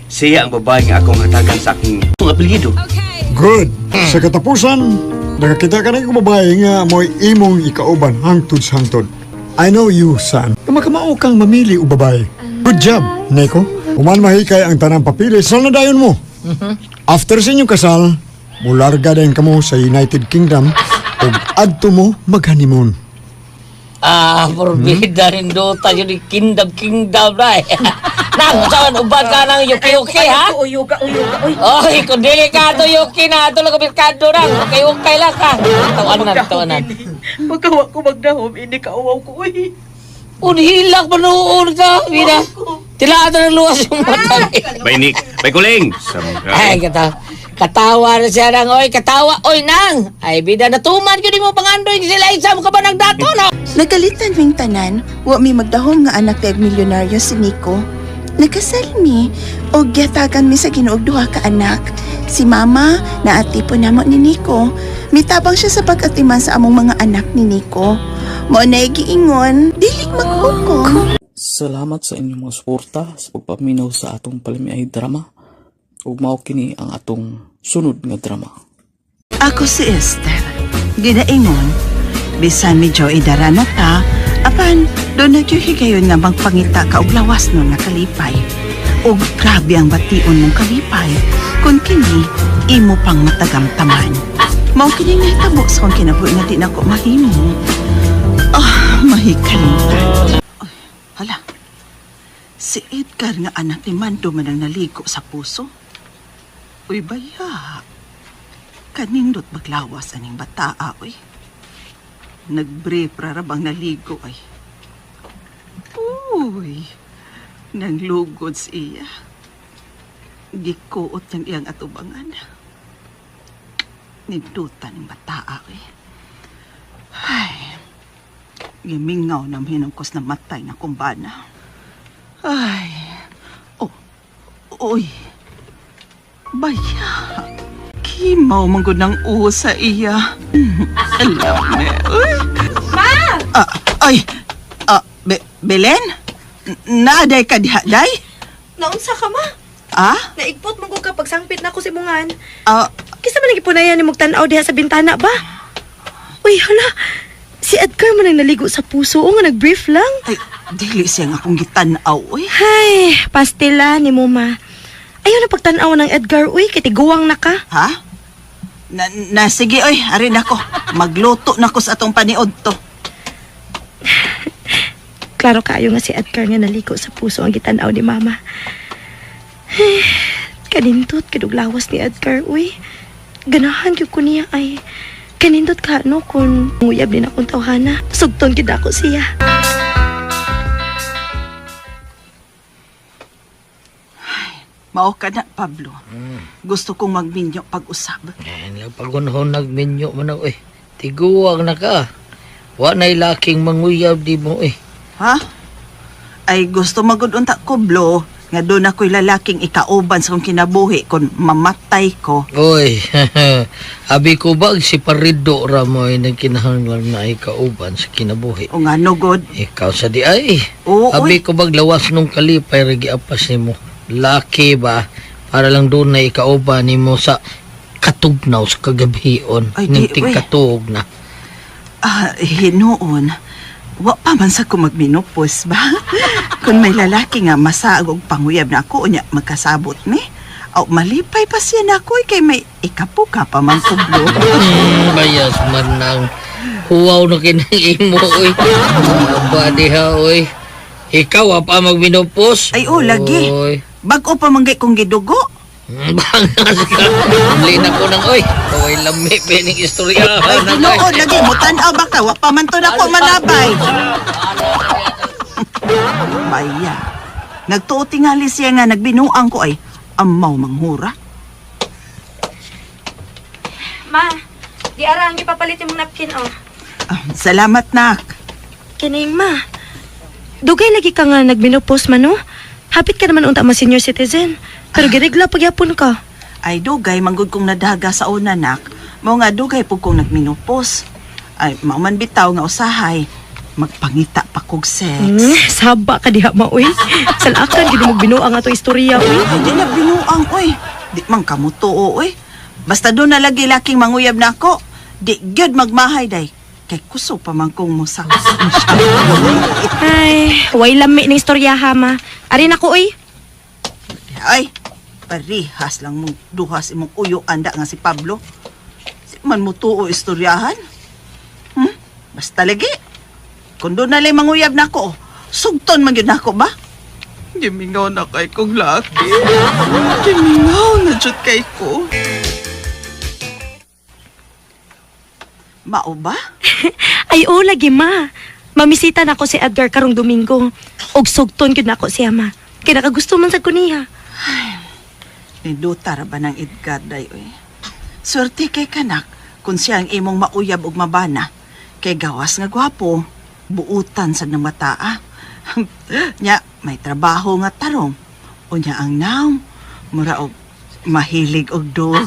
siya ang babae nga akong hatagan sa aking apelyido. Good! Sa katapusan, nakakita ka na yung babae nga mo'y imong ikauban hangtod sa hangtod. I know you, son. Kumakamao kang mamili o babae. Good job, Nico. Human mahikay ang tanang papilis sa nadayon mo. After sa inyong kasal, mularga din kamo sa United Kingdom ug adto mo mag-honeymoon. Ah, porbida rin do tayo ni Kingdom Kingdom na eh. Nang, unsa man uban ka ng yuki-yuki ha? Uyuga, uyuga, uy. Oy, kung dili ka to yuki na, ato lang merkado na. Okay, okay lang ka. Tawanan, tawanan. Pagkawa ko magdahom, ini kauwaw ko, uy. Unhilak pa noon ka, Vida. Tilaan na ng luwas yung mata. Bay Nick, bay Kuling. Ay, katawa na siya nang, oy, katawa, oy, nang. Ay, bida, natuman yun mo pangandoy si Liza mo ka ba nagdato, no? Nagalitan ming tanan, wa mi magdahom nga anak kay milyonaryo si Nico. Nagkasal mi, og giyatagan mi sa Ginoo og duha ka anak. Si Mama, naatipo namo ni Nico. Mitabang siya sa pag-atiman sa among mga anak ni Nico. Mao na giingon, dili maghukom. Salamat sa inyong mga suporta sa pagpaminaw sa atong palamiay drama. Ug mao kini ang atong sunod nga drama. Ako si Esther. Ginaingon, bisan medyo idara na ta, apan doon nagyuhigayon nga magpangita ka og lawas nun nga kalipay. Og grabe ang bation mong kalipay, kung kini, imo pang matagamtaman. Mao kini nahitabo sa kong kinabuhi nga di nako mahimo. Ah, mahikalimtan. Ay, hala. Si Edgar nga anak ni Mando man ang naligo sa puso. Uy, baya. Kanindot maglawas aning bataa, uy. Nagbrief ra bang naligo ay. Uy, nanglugod siya. Gikuot niyang iyang atubangan. Nindutan ang bataa, uy. Ay, gimingaw na hinungkos na matay na kumbana. Ay, oh, uy, baya. Kimaw man gud ng usa iya. Alam na. Uy. Ma! Ah, ay, ah, Belen? Naaday ka diha, day? Naunsa ka, ma? Ah? Naigpot mo ka pagsangpit na ako sa imungan. Ah, Kisa man nagipunayan ni tan-aw diha sa bintana ba? Uy, hala. Si Edgar man ang naligo sa puso o nga nag-brief lang. Ay, dili siya nga akong gitan-aw, uy. Hay, pastila ni mo ma. Ayaw na pagtan-aw ng Edgar, uy, kay tiguang na ka. Ha? Na sige, oy, arin ako. Magluto na ko sa atong paniod to. Klaro kaayo nga si Edgar nga naligo sa puso ang gitan-aw ni mama. Ay, kanindot kaduglawas ni Edgar, uy. Ganahan gyud ko niya ay. Kanindot ka no kung nguyab din akong tawhana. Sugton gid ako siya. Mao ka na, Pablo. Gusto kong magminyo pag-usab. Ay, pagunhon nagminyo man ako, eh. Tiguang na ka. Wa na'y laking manguyab di mo, eh. Ha? Ay, gusto magud unta ko, Blo. Nga doon ako'y lalaking ikauban sa kong kinabuhi kung mamatay ko. Oy, abi ko ba si Parido ra mo ay nagkinahanglan na ikauban sa kinabuhi. O nga no, God. Ikaw sa di ay. Oo, Abi oy. ko bag lawas nung kalipay ragi apas nimo. Laki ba para lang doon na ikauban nimo sa katugnaw sa kagabion. Ay, di, Ning tigkatuog na. Ah, hinuon. Wa pa man sa ko magminupos ba? Kung may lalaki nga masaag og panguyab na ako, unya magkasabot ni. Aw, malipay pa siya na ako, eh, kay may ikapuka pa man ko, Blo. Bayas man nang huwaw na kinang imo oy. Aba diha oy. Ikaw wa pa magminupos. Ay, oh, lagi. Oy. Bag-o pa manggay kong gidugo. Bangas ka. Uli na ko nang oy. Kaway lami pining istorya. Ay, hinuon, lagi. Mutan-aw ba ka? Wa pa man to na ko manabay. Baya. Nagtuo tingali siya nga nagbinuang ko ay amaw manghura. Ma, di ara ang gipapalit imong napkin oh. Ah, salamat, nak. Kining ma. Dugay lagi ka nga nagminupos man no. Hapit ka naman unta ma senior citizen. Pero giregla pagyapon ka. Ay, dugay, manggod kong nadaga sa una, nak. Mao nga dugay pug kong nagminupos. Ay, mao man bitaw nga usahay. Magpangita pa kog sex. Saba ka diha ma uy. Salakan gid mo binuang ato istorya uy. Ay, di na binuang, oy. Di man kamutuo, oy. Basta doon na lagi laking manguyab na ako. Di gyud magmahay, day. Kay kuso pa man kong musa. Ay, way lami ning istorya ha ma. Ari na ko uy. Ay, parihas lang mong duhas imong uyo anda nga si Pablo. Si man mo tuo istoryahan. Basta lagi. Kung doon na lang manguyab na ako, sugton man gyud nako ba? Gimingaw na kay kong laki. Gimingaw na jud kay ko. Mao ba? Ay, oh, lagi ma. Mamisita nako si Edgar karong Domingo. Og sugton gyud nako siya, ma. Kay nakagusto man sad ko niya. Ninduta ra ba ng Edgar day oy. Swerte kay kanak kung siya ang imong mauyab og mabana. Kay gawas nga gwapo, buutan sad ng mataa. Nya, may trabaho nga tarong. Unya ang naong, mura og mahilig og dog.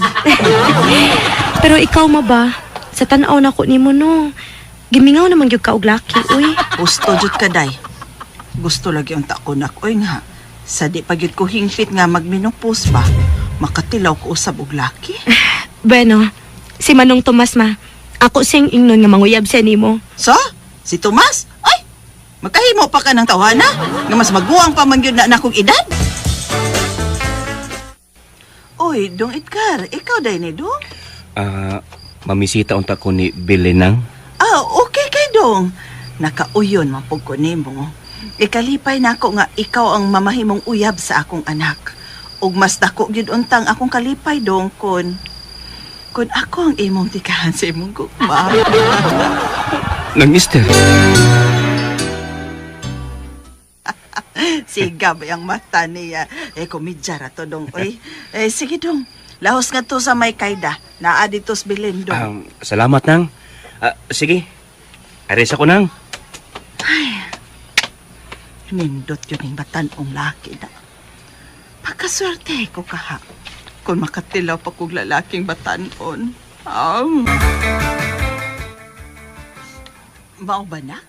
Pero ikaw ma ba? Sa tan-aw nako nimo no. Gimingaw naman gyud ka og laki, uy. Gusto jud ka day. Gusto lagi ang takonak oy nga. Sa di pa gyud ko hingpit nga magminopos ba, makatilaw ko usab og laki. Bueno, si Manong Tomas ma. Ako siyang ingnon nga manguyab siya nimo. So, si Tomas? Ay, magkahimo pa ka ng tawhana? Nga mas maguwang pa man gyud na nakong edad? Oy, Dong Edgar, ikaw day ni Dong? Ah, mamisita unta ko ni Belenang. Ah, okay kay Dong. Nakauyon man pud ko nimo. Ikalipay nako nga ikaw ang mamahimong uyab sa akong anak. Ug mas dako gyud untang akong kalipay dong kun ako ang imong tikahan sa imong gugma. Nang Esther. Siga ba yung mata niya? Eh, komedya ra to dong. Oy, eh, sige dong. Lahos nga to sa may kayda. Naa dito sa bilin dong. Salamat nang. Ah, sige. Ares ako nang. Nindot yun yung batanong laki na. Pagkaswerte ko kaha. Kung makatilaw pa kong lalaking batanon. Aw. Mao ba, nak?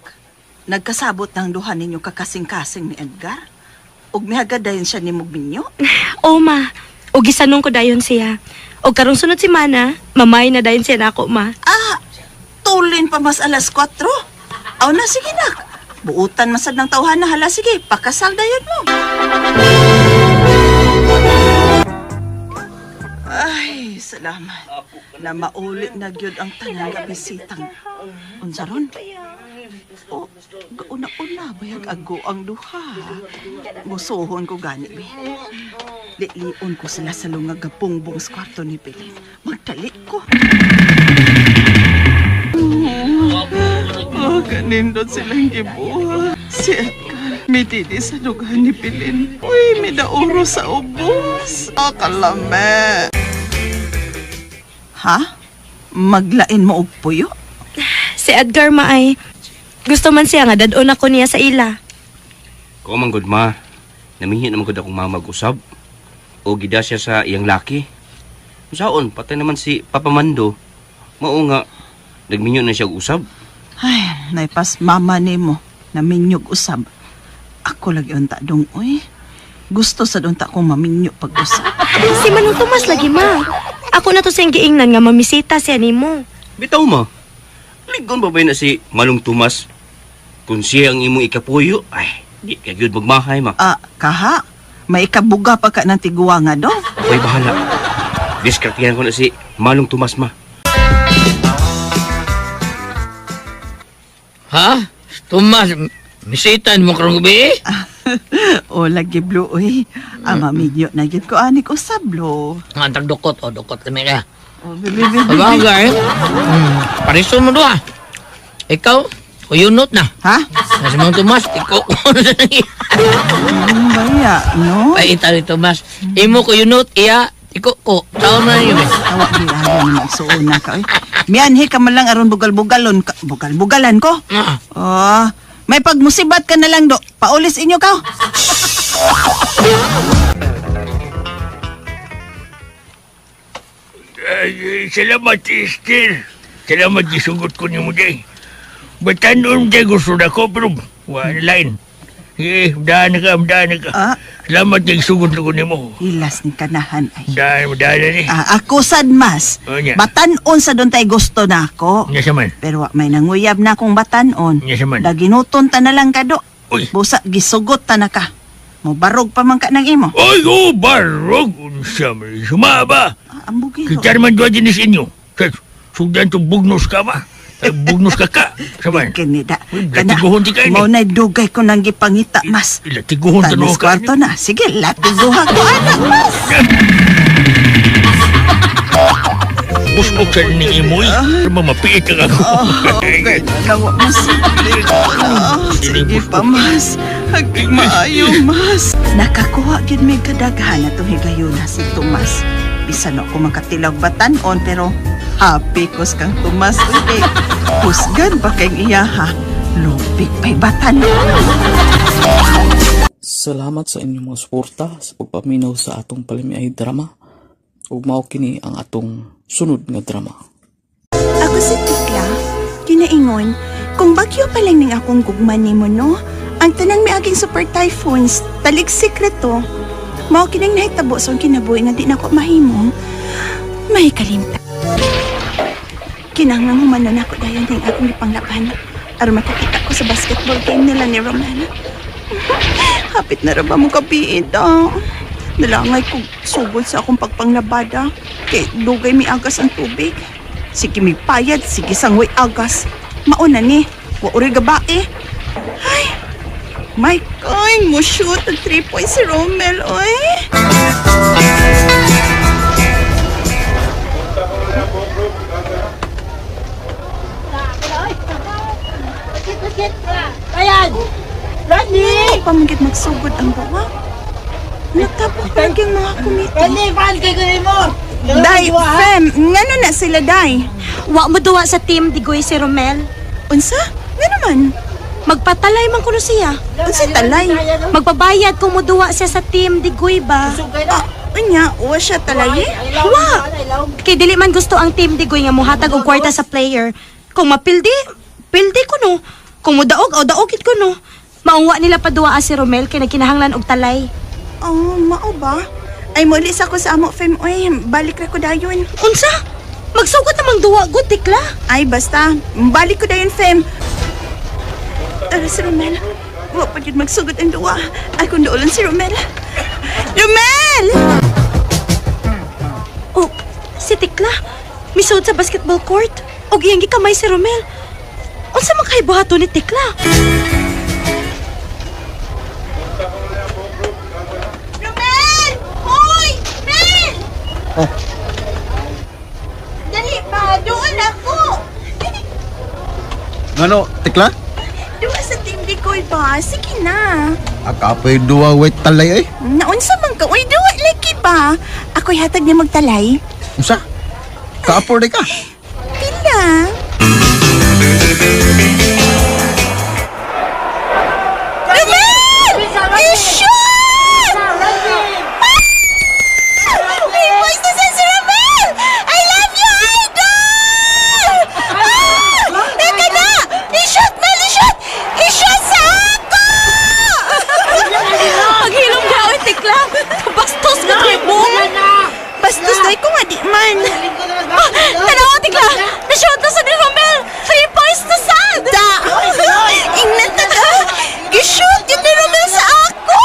Nagkasabot ng duha ninyo kakasing-kasing ni Edgar? Ug mihagad dayon siya ni Mugminyo? O ma, og gisanong ko dayon siya. Og karong sunod si Mana, mamay na dayon siya nako ma. Ah, tulin pa mas alas 4. Aw na, sige nak. Buutan masad ng tawhan na hala, sige, pakasal dayon mo. Ay, salamat. Na maulit na gyud ang tanan nga bisitang. Unsa ron? O, gauna-una bayag ago ang duha. Musuhon ko gani, be. Lilion ko sila sa lungag gabungbong sa kwarto ni Bilin. Magtali ko. Oh, kanindot silang gibuhat. Si Edgar, mitidi sa lugar ni Bilin. Uy, midauro sa ubos. Ah, kalame. Ha? Maglain mo og puyo? Si Edgar maay. Gusto man siya nga dadon ako niya sa ila. Ko man gud ma. Naminyo naman gud akong mama mag-usab. O gida siya sa iyang laki. Saon, patay naman si Papa Mando. Mao nga nagminyo na siya og usab. Ay, naipas mama nimo naminyog usab. Ako lagi unta dong, uy. Gusto sa unta kong maminyo pag-usab. Si Manong Tomas lagi ma. Ako na to siyang giingnan nga mamisita siya nimo. Bitaw ma. Ligon ba ba na si Malong Tomas? Kung siya ang imong ikapuyo, ay, di ka gyud magmahay ma. Ah, kaha? May ikabuga pa ka ng tiguwa nga do? Ako'y bahala. Diskartihan ko na si Malong Tomas ma. Ha? Tomas, misitan mo karong gabi? O, lagi blue, uy. Ang maminyo na gyud ko anik usab, lo. Ang antag dukot, o dukot kami ka. O, bibi, bibi. Sabagay. Pariso mo doha. Ikaw, kuyunot na. Ha? Nasa mga Tomas, ikaw ko na Ang baya, no? Ay, ita ni Tomas. Imo kuyunot, iya, ikaw ko. Taon na yun eh. Awa, di ayaw na magsuuna ka, uy. Mianhi ka man lang aron bugal-bugalon ka. Bugal-bugalan ko. Ah, Oh, may pagmusibat ka na lang do. Paulis inyo ka. Ay, salamat, Esther. Salamat, isugot ko ni mo, Jay. Batanon, Jay, gusto na ko, pero wala lain. Eh, daan ka, daan ka. Ah. Salamat, Jay, sugot na ko ni mo. Ilas ni kanahan ay. Daan, daan na ni. Ah, ako sad mas. Oh, nya. Batanon sa doon tay gusto na ako. Nya sa man. Pero wa may nanguyab na akong batanon. Nya sa man. Daginuton ta na lang kado. Uy. Busa gisugot ta na ka. Mobarog pa man ka ng imo. Ay, oh, barog. Unsa man, sumaba. Ah, ang bugiro. Kita naman doon din sa inyo. Sugdan to bugnos ka ba? Ay, bugnos ka ka. Sa man. Kinida. Uy, latiguhon ti kayo ni. Mao na'y dugay ko nang gipangita mas. Latiguhon Tanis to ka. kwarto na. Sige, latiguha ko anak mas. Busok sa ni imo eh. Mamapiit ang ako. Okay, nawa mas. Sige pa, mas. Hagpig maayo, mas. Nakakuha gyud may kadaghan atong higayuna si Tomas. Bisan ako makatilaw batanon pero happy kos kang Tomas uy. Husgan pa kay iyaha. Lupik pa'y batanon. Salamat sa inyong mga suporta sa pagpaminaw sa atong palimiay drama. Ug mao kini ang atong sunod nga drama. Ako si Tikla, kinaingon, kung bagyo pa lang ning akong gugma nimo no, ang tanang miaging super typhoons, talig sekreto. Mao kining nahitabo sa akong kinabuhi nga di nako mahimo. May kalimta. Kinahanglan humanon ako dayon ning akong gipanglaban. Aron makakita ko sa basketball game nila ni Romana. Hapit na ra ba mo kabiid ah. Nalangay ko sugod sa akong pagpanglabada. Kay dugay miagas ang tubig. Sige may payad, sige sangway agas. Mauna ni, wa uri gabae. Ay, my koy, mo shoot ang 3 points si Romel, oy. Ayan! Rodney! Pamagit magsugod ang bawa. Natapok lagi ang mga komite. Rodney, paano kay kunin mo? Day, Fem, ngano na sila, Day? Wa mo duwa sa team Digoy si Romel. Unsa? Ngano man? Magpatalay man kuno siya. Unsa talay? Magpabayad kung moduwa siya sa team Digoy ba? Ah, unya, uwa siya talay eh? Wa! Kay dili man gusto ang team Digoy nga mohatag og kwarta sa player. Kung mapildi, pildi kuno. Kung modaog, o daogit kuno. Maungwa nila paduwa si Romel kay nagkinahanglan og talay. Oh, mao ba? Ay, mulis ako sa amo, Fem. Uy, balik ra ko dayon. Unsa? Magsugot namang duwa gud Tikla. Ay, basta. Balik ko dayon, Fem. Tara si Romel. Wa pa jud magsugot ang duwa. Ay, kung doolon si Romel. Romel! Oh, si Tikla. Misuod sa basketball court. Og iyang gikamay si Romel. Unsa man kay buhaton ni Tikla? Romel! Hoy! Mel! Dali pa, doon ako! Ngano, Tekla? Duwa sa team decoy ba? Sige na. Akapoy duwa wait talay ay. Naunsa man ka? Uy, duwa lagi ba? Ako'y hatag niya magtalay. Unsa? Ka-afford ka. Pila? Romel! You shoot! Ah! May voice na sa si Romel! I love you, idol! Ah! Teka na! I-shoot, Mel! I-shoot! I-shoot sa ako! Paghilom ka, oy, Tikla. Bastos ka kay buong. Bastos na ko nga di man. Ah, tanawa, Tikla. Na-shoot na sa ni Romel. 3 points to sad. Da! Ingnan ta ka! Gishoot yun ni Romel sa ako!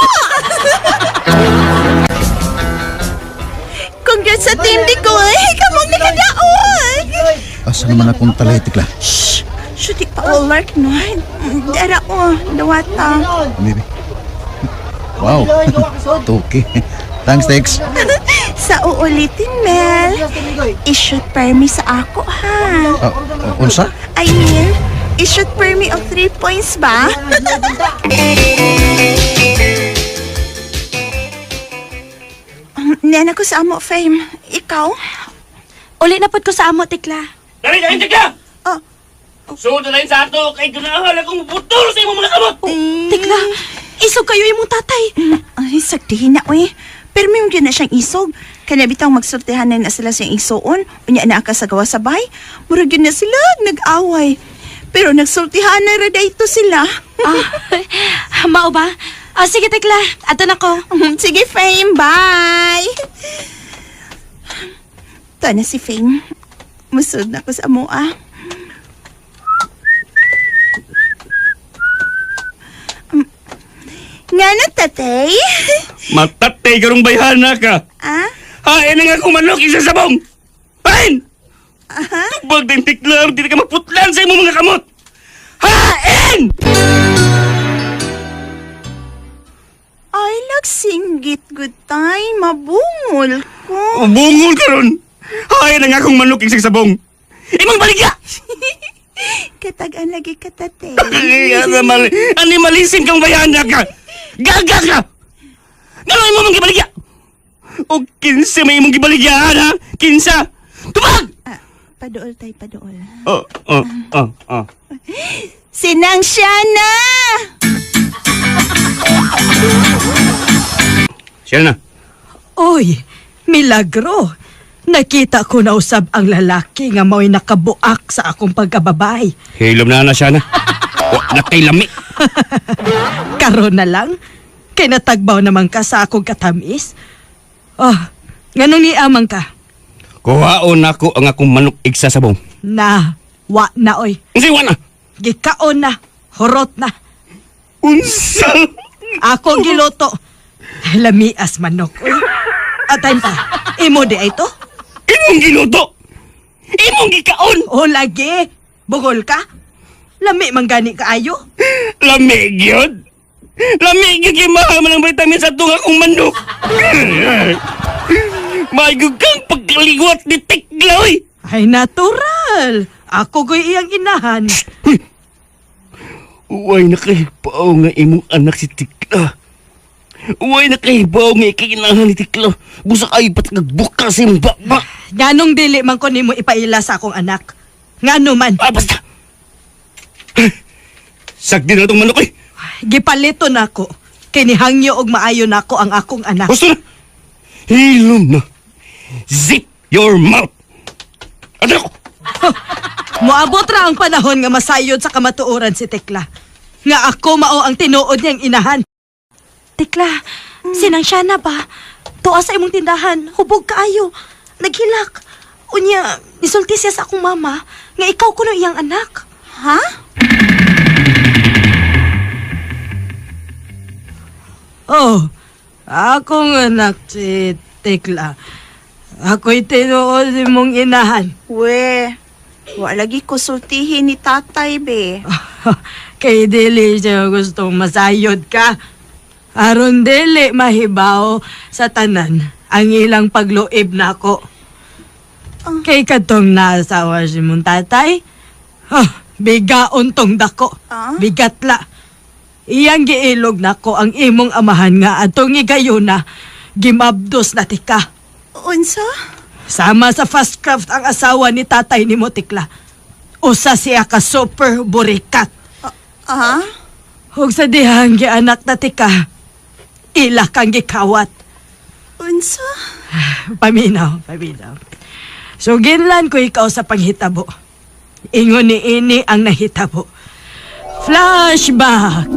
Congrats sa team di ko eh! Kamong nakadaog! Asa naman akong talay, Tekla? Shh! Shoot pa all lark no? Dara o, dawata. Maybe. Wow. Tuki. Thanks, Tex. Sa uulitin, Mel. I-shoot per me sa ako, ha? Unsa? I mean, i-shoot per me of 3 points ba? Nena ko sa amo, Fame. Ikaw? Uli na pod ko sa amo, Tikla. Dali, dali, Tekla! Oh. Suod na lang sa ato kay ganahan akong putol sa imong mga kamot. Tikla, isog kayo imong tatay. Ay, saktihin na, uy. Pero may na siyang isog. Kaya bitang magsultihan na na sila siyang isuon. Unya na ka sa gawa sabay. Murag yun na sila, nag-away. Pero nagsultihan na rin ito sila. Ah, mao ba? Ah, sige, Tekla. Ato na ko. Sige, Fame. Bye! Ito na si Fame. Musod na ko sa amoa. Nga na, tatay? Matatay karong bayhana ka. Ah? Hain na nga akong manok isa sabong. Hain! Tubag din tiklar, di na ka maputlan sa imong mga kamot. Hain! Ay, lagsinggit good time. Mabungol ko. Bungol karon. Hay na nga akong manok isang sabong. Imong baligya! Katagaan lagi katate. Ay, animal, animalisim kang bayana ka! Gaga ka! Ngano imo mong gibaligya? O kinsa may imong gibaligyaan, ha? Kinsa? Tubag! Paduol tay, paduol. Oh, oh, oh, oh. Sinang Shana! Siya na. Oy, milagro. Nakita ko na usab ang lalaki nga mao'y nakabuak sa akong pagkababay. Hilom na na siya na. Wa na kay lami. Karon na lang, kay natagbaw naman ka sa akong katamis. Oh, nganong niamang ka? Kuhaon nako ang akong manok igsa sabong. Na, wa na oy. Unsay wa na? Gikaon na, horot na. Unsa? Ako giluto. Lamias manok oy. Atay pa, imo di ay to? Imong giluto! Imong gikaon! O lagi, bugol ka? Lami man gani kaayo. Lami gyud! Lami gyud kay mahal man ang vitamin sa tunga kong manok! Maigog kang pagkaliwat ni Tekla, oy! Ay natural. Ako ko'y iyang inahan. Uway nakahibaw nga imong anak si Tikla. Uway nakahibaw nga ikinahan ni Tikla. Busa ay ba't nagbuka sa imong bakba? Nganong dili man ko nimo ipaila sa akong anak. Ngano man, Ah, basta! Sagdi na itong manok eh! gipalito nako. Kay nihangyo og maayo nako ang akong anak. Basta na! Hilom na! Zip your mouth! Ano ko? Moabot ra ang panahon nga masayod sa kamatuoran si Tekla. Nga ako mao ang tinuod niyang inahan. Tekla, sinang siya na ba? Tuwa sa imong tindahan, hubog kaayo. Naghilak. Unya, nisulti siya sa akong mama nga ikaw kuno iyang anak. Ha? Oh, akong anak si Tekla. Ako'y tinuod mong inahan. We, wa lagi ko sultihin ni tatay be. Kay dili siya gustong masayod ka. Aron dili mahibaw sa tanan ang ilang pagluib nako. Kay katong naasawa si mong tatay, oh, bigaon tong dako. Ah? Bigatla. Iyang giilog nako ang imong amahan nga atong igayuna, gimabdos na tika. Unsa? Sama sa fast craft ang asawa ni tatay ni Motikla. Usa siya ka super burikat. Ah? Hug sa dihang gianak na tika, ila kang gikawat. Unsa? Paminaw, paminaw. So ginlan ko ikaw sa panghitabo. Ingon ni ini ang nahitabo. Flashback!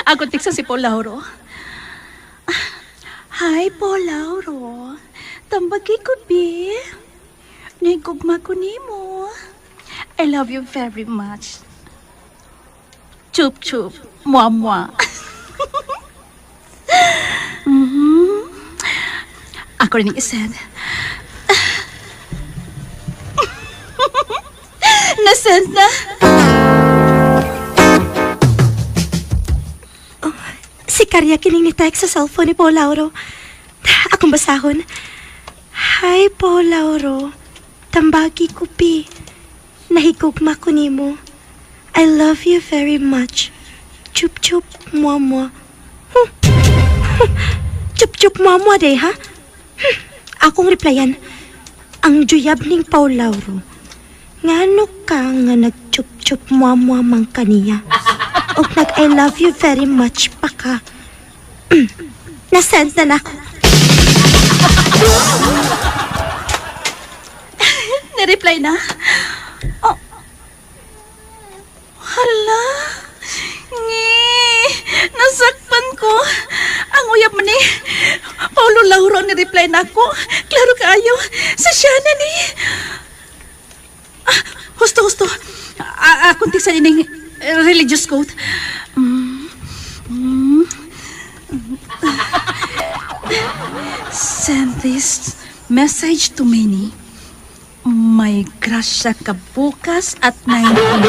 Ako tiksa si Paul Lauro. Hi, Paul Lauro. Tambagi ko, bi. Nigugma ko nimo. I love you very much. Chup chup. Mua mua. Mhm. Ako rin ang isend. Nasend na. Si Karya kining ni text sa cellphone ni Paul Lauro. Akong basahon. Hi, Paul Lauro. Tambagi ko, pi. Nahigugma ko nimo. I love you very much. Chup chup, mua mua. Huh. Chup chup, mua mua day, ha? Akong replyan. Ang juyab ning Paul Lauro. Ngano ka nga nagchup chup mua mua man kaniya? Og nag I love you very much pa ka. Nasend na nako. Nireply na. Oh. Hala. Ngi. Nasakpan ko. Ang uyab man ni. Paulo Lauro ni-reply na ako. Klaro kaayo. Sa siya na ni. Ah, husto, husto. Akong tigsan ining religious code. Mm. Mm. Send this message to Manny. May grasya ka bukas at 9 p.m.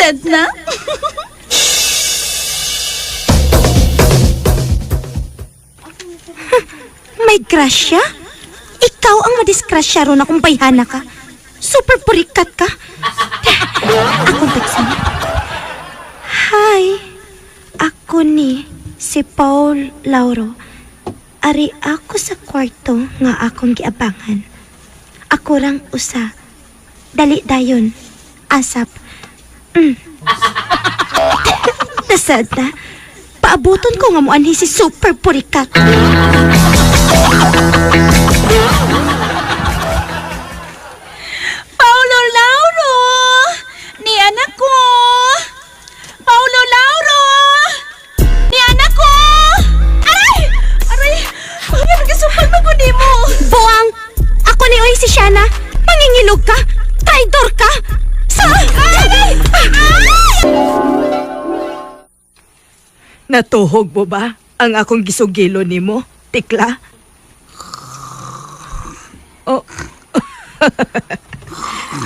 Sad na. May grasya? Ikaw ang madisgrasya ron akong bayhana ka. Super purikat ka. Akong teksan. Hi. Ako ni si Paul Lauro. Ari ako sa kwarto nga akong giabangan. Ako rang usa. Dali dayon. Asap. Nasad na. Paabuton ko nga moanhi si Super Purikat. Paulo Lauro! Ni anak ko! Paulo Lauro! Ni anak ko! Aray! Aray! Ano nagkasupal mo ko mo? Buang! Ako ni Oy si Shana. Pangingilog ka! Traitor ka! Sa... Aray! Natuhog mo ba ang akong gisugilo nimo, Tikla? Oh.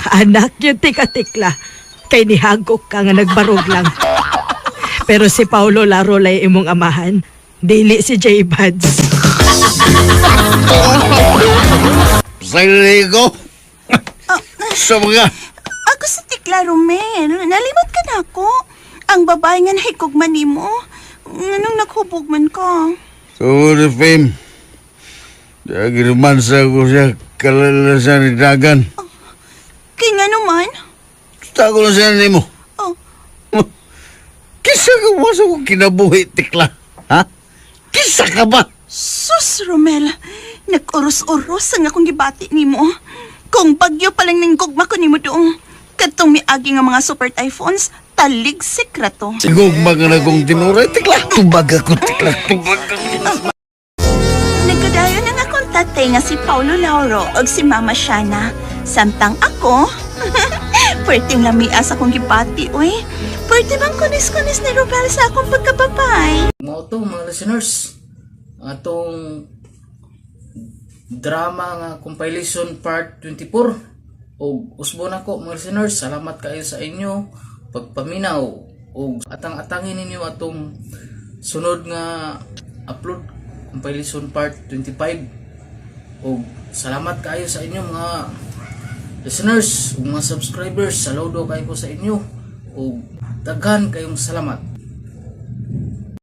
Anak yun, tika Tikla. Kay nihagok ka nga nagbarog lang. Pero si Paolo Laro lay imong amahan. Dili si J. Buds. Sa ko. Sa mga... Ako si Tikla Romel. Nalimot ka na ako. Ang babae nga nahikog man nimo. Nganong naghubog man ka? So, the fame. Girumansa ko siya kalalasan ni Dagan. Kay nga naman? Tago lang siya nimo. Oh. Kisa ka ba sa kong kinabuhi, Tikla? Ha? Kisa ka ba? Sus, Romel. Nag-uros-uros ang akong gibati nimo. Kung bagyo pa lang ning gugma ko nimo doong. Kadtong miagi nga mga super typhoons, taligsik ra to. Sigugma ka na kong tinuray, Tikla. Tubag ako, Tikla. Tubag ako. Nagkadayon ang akong tatay nga si Paulo Lauro og si Mama Shana. Samtang ako, perting lamia sa akong gibati, uy. Pwerte bang kunis-kunis ni Romel sa akong pagkababay? Mao to mga listeners, atong drama nga compilation part 24 og usbo nako mga listeners, salamat kayo sa inyo pagpaminaw og atang-atangin ninyo atong sunod nga upload compilation part 25 og salamat kayo sa inyo mga listeners ug mga subscribers. Saludo kayo ko sa inyo ug daghan kayong salamat.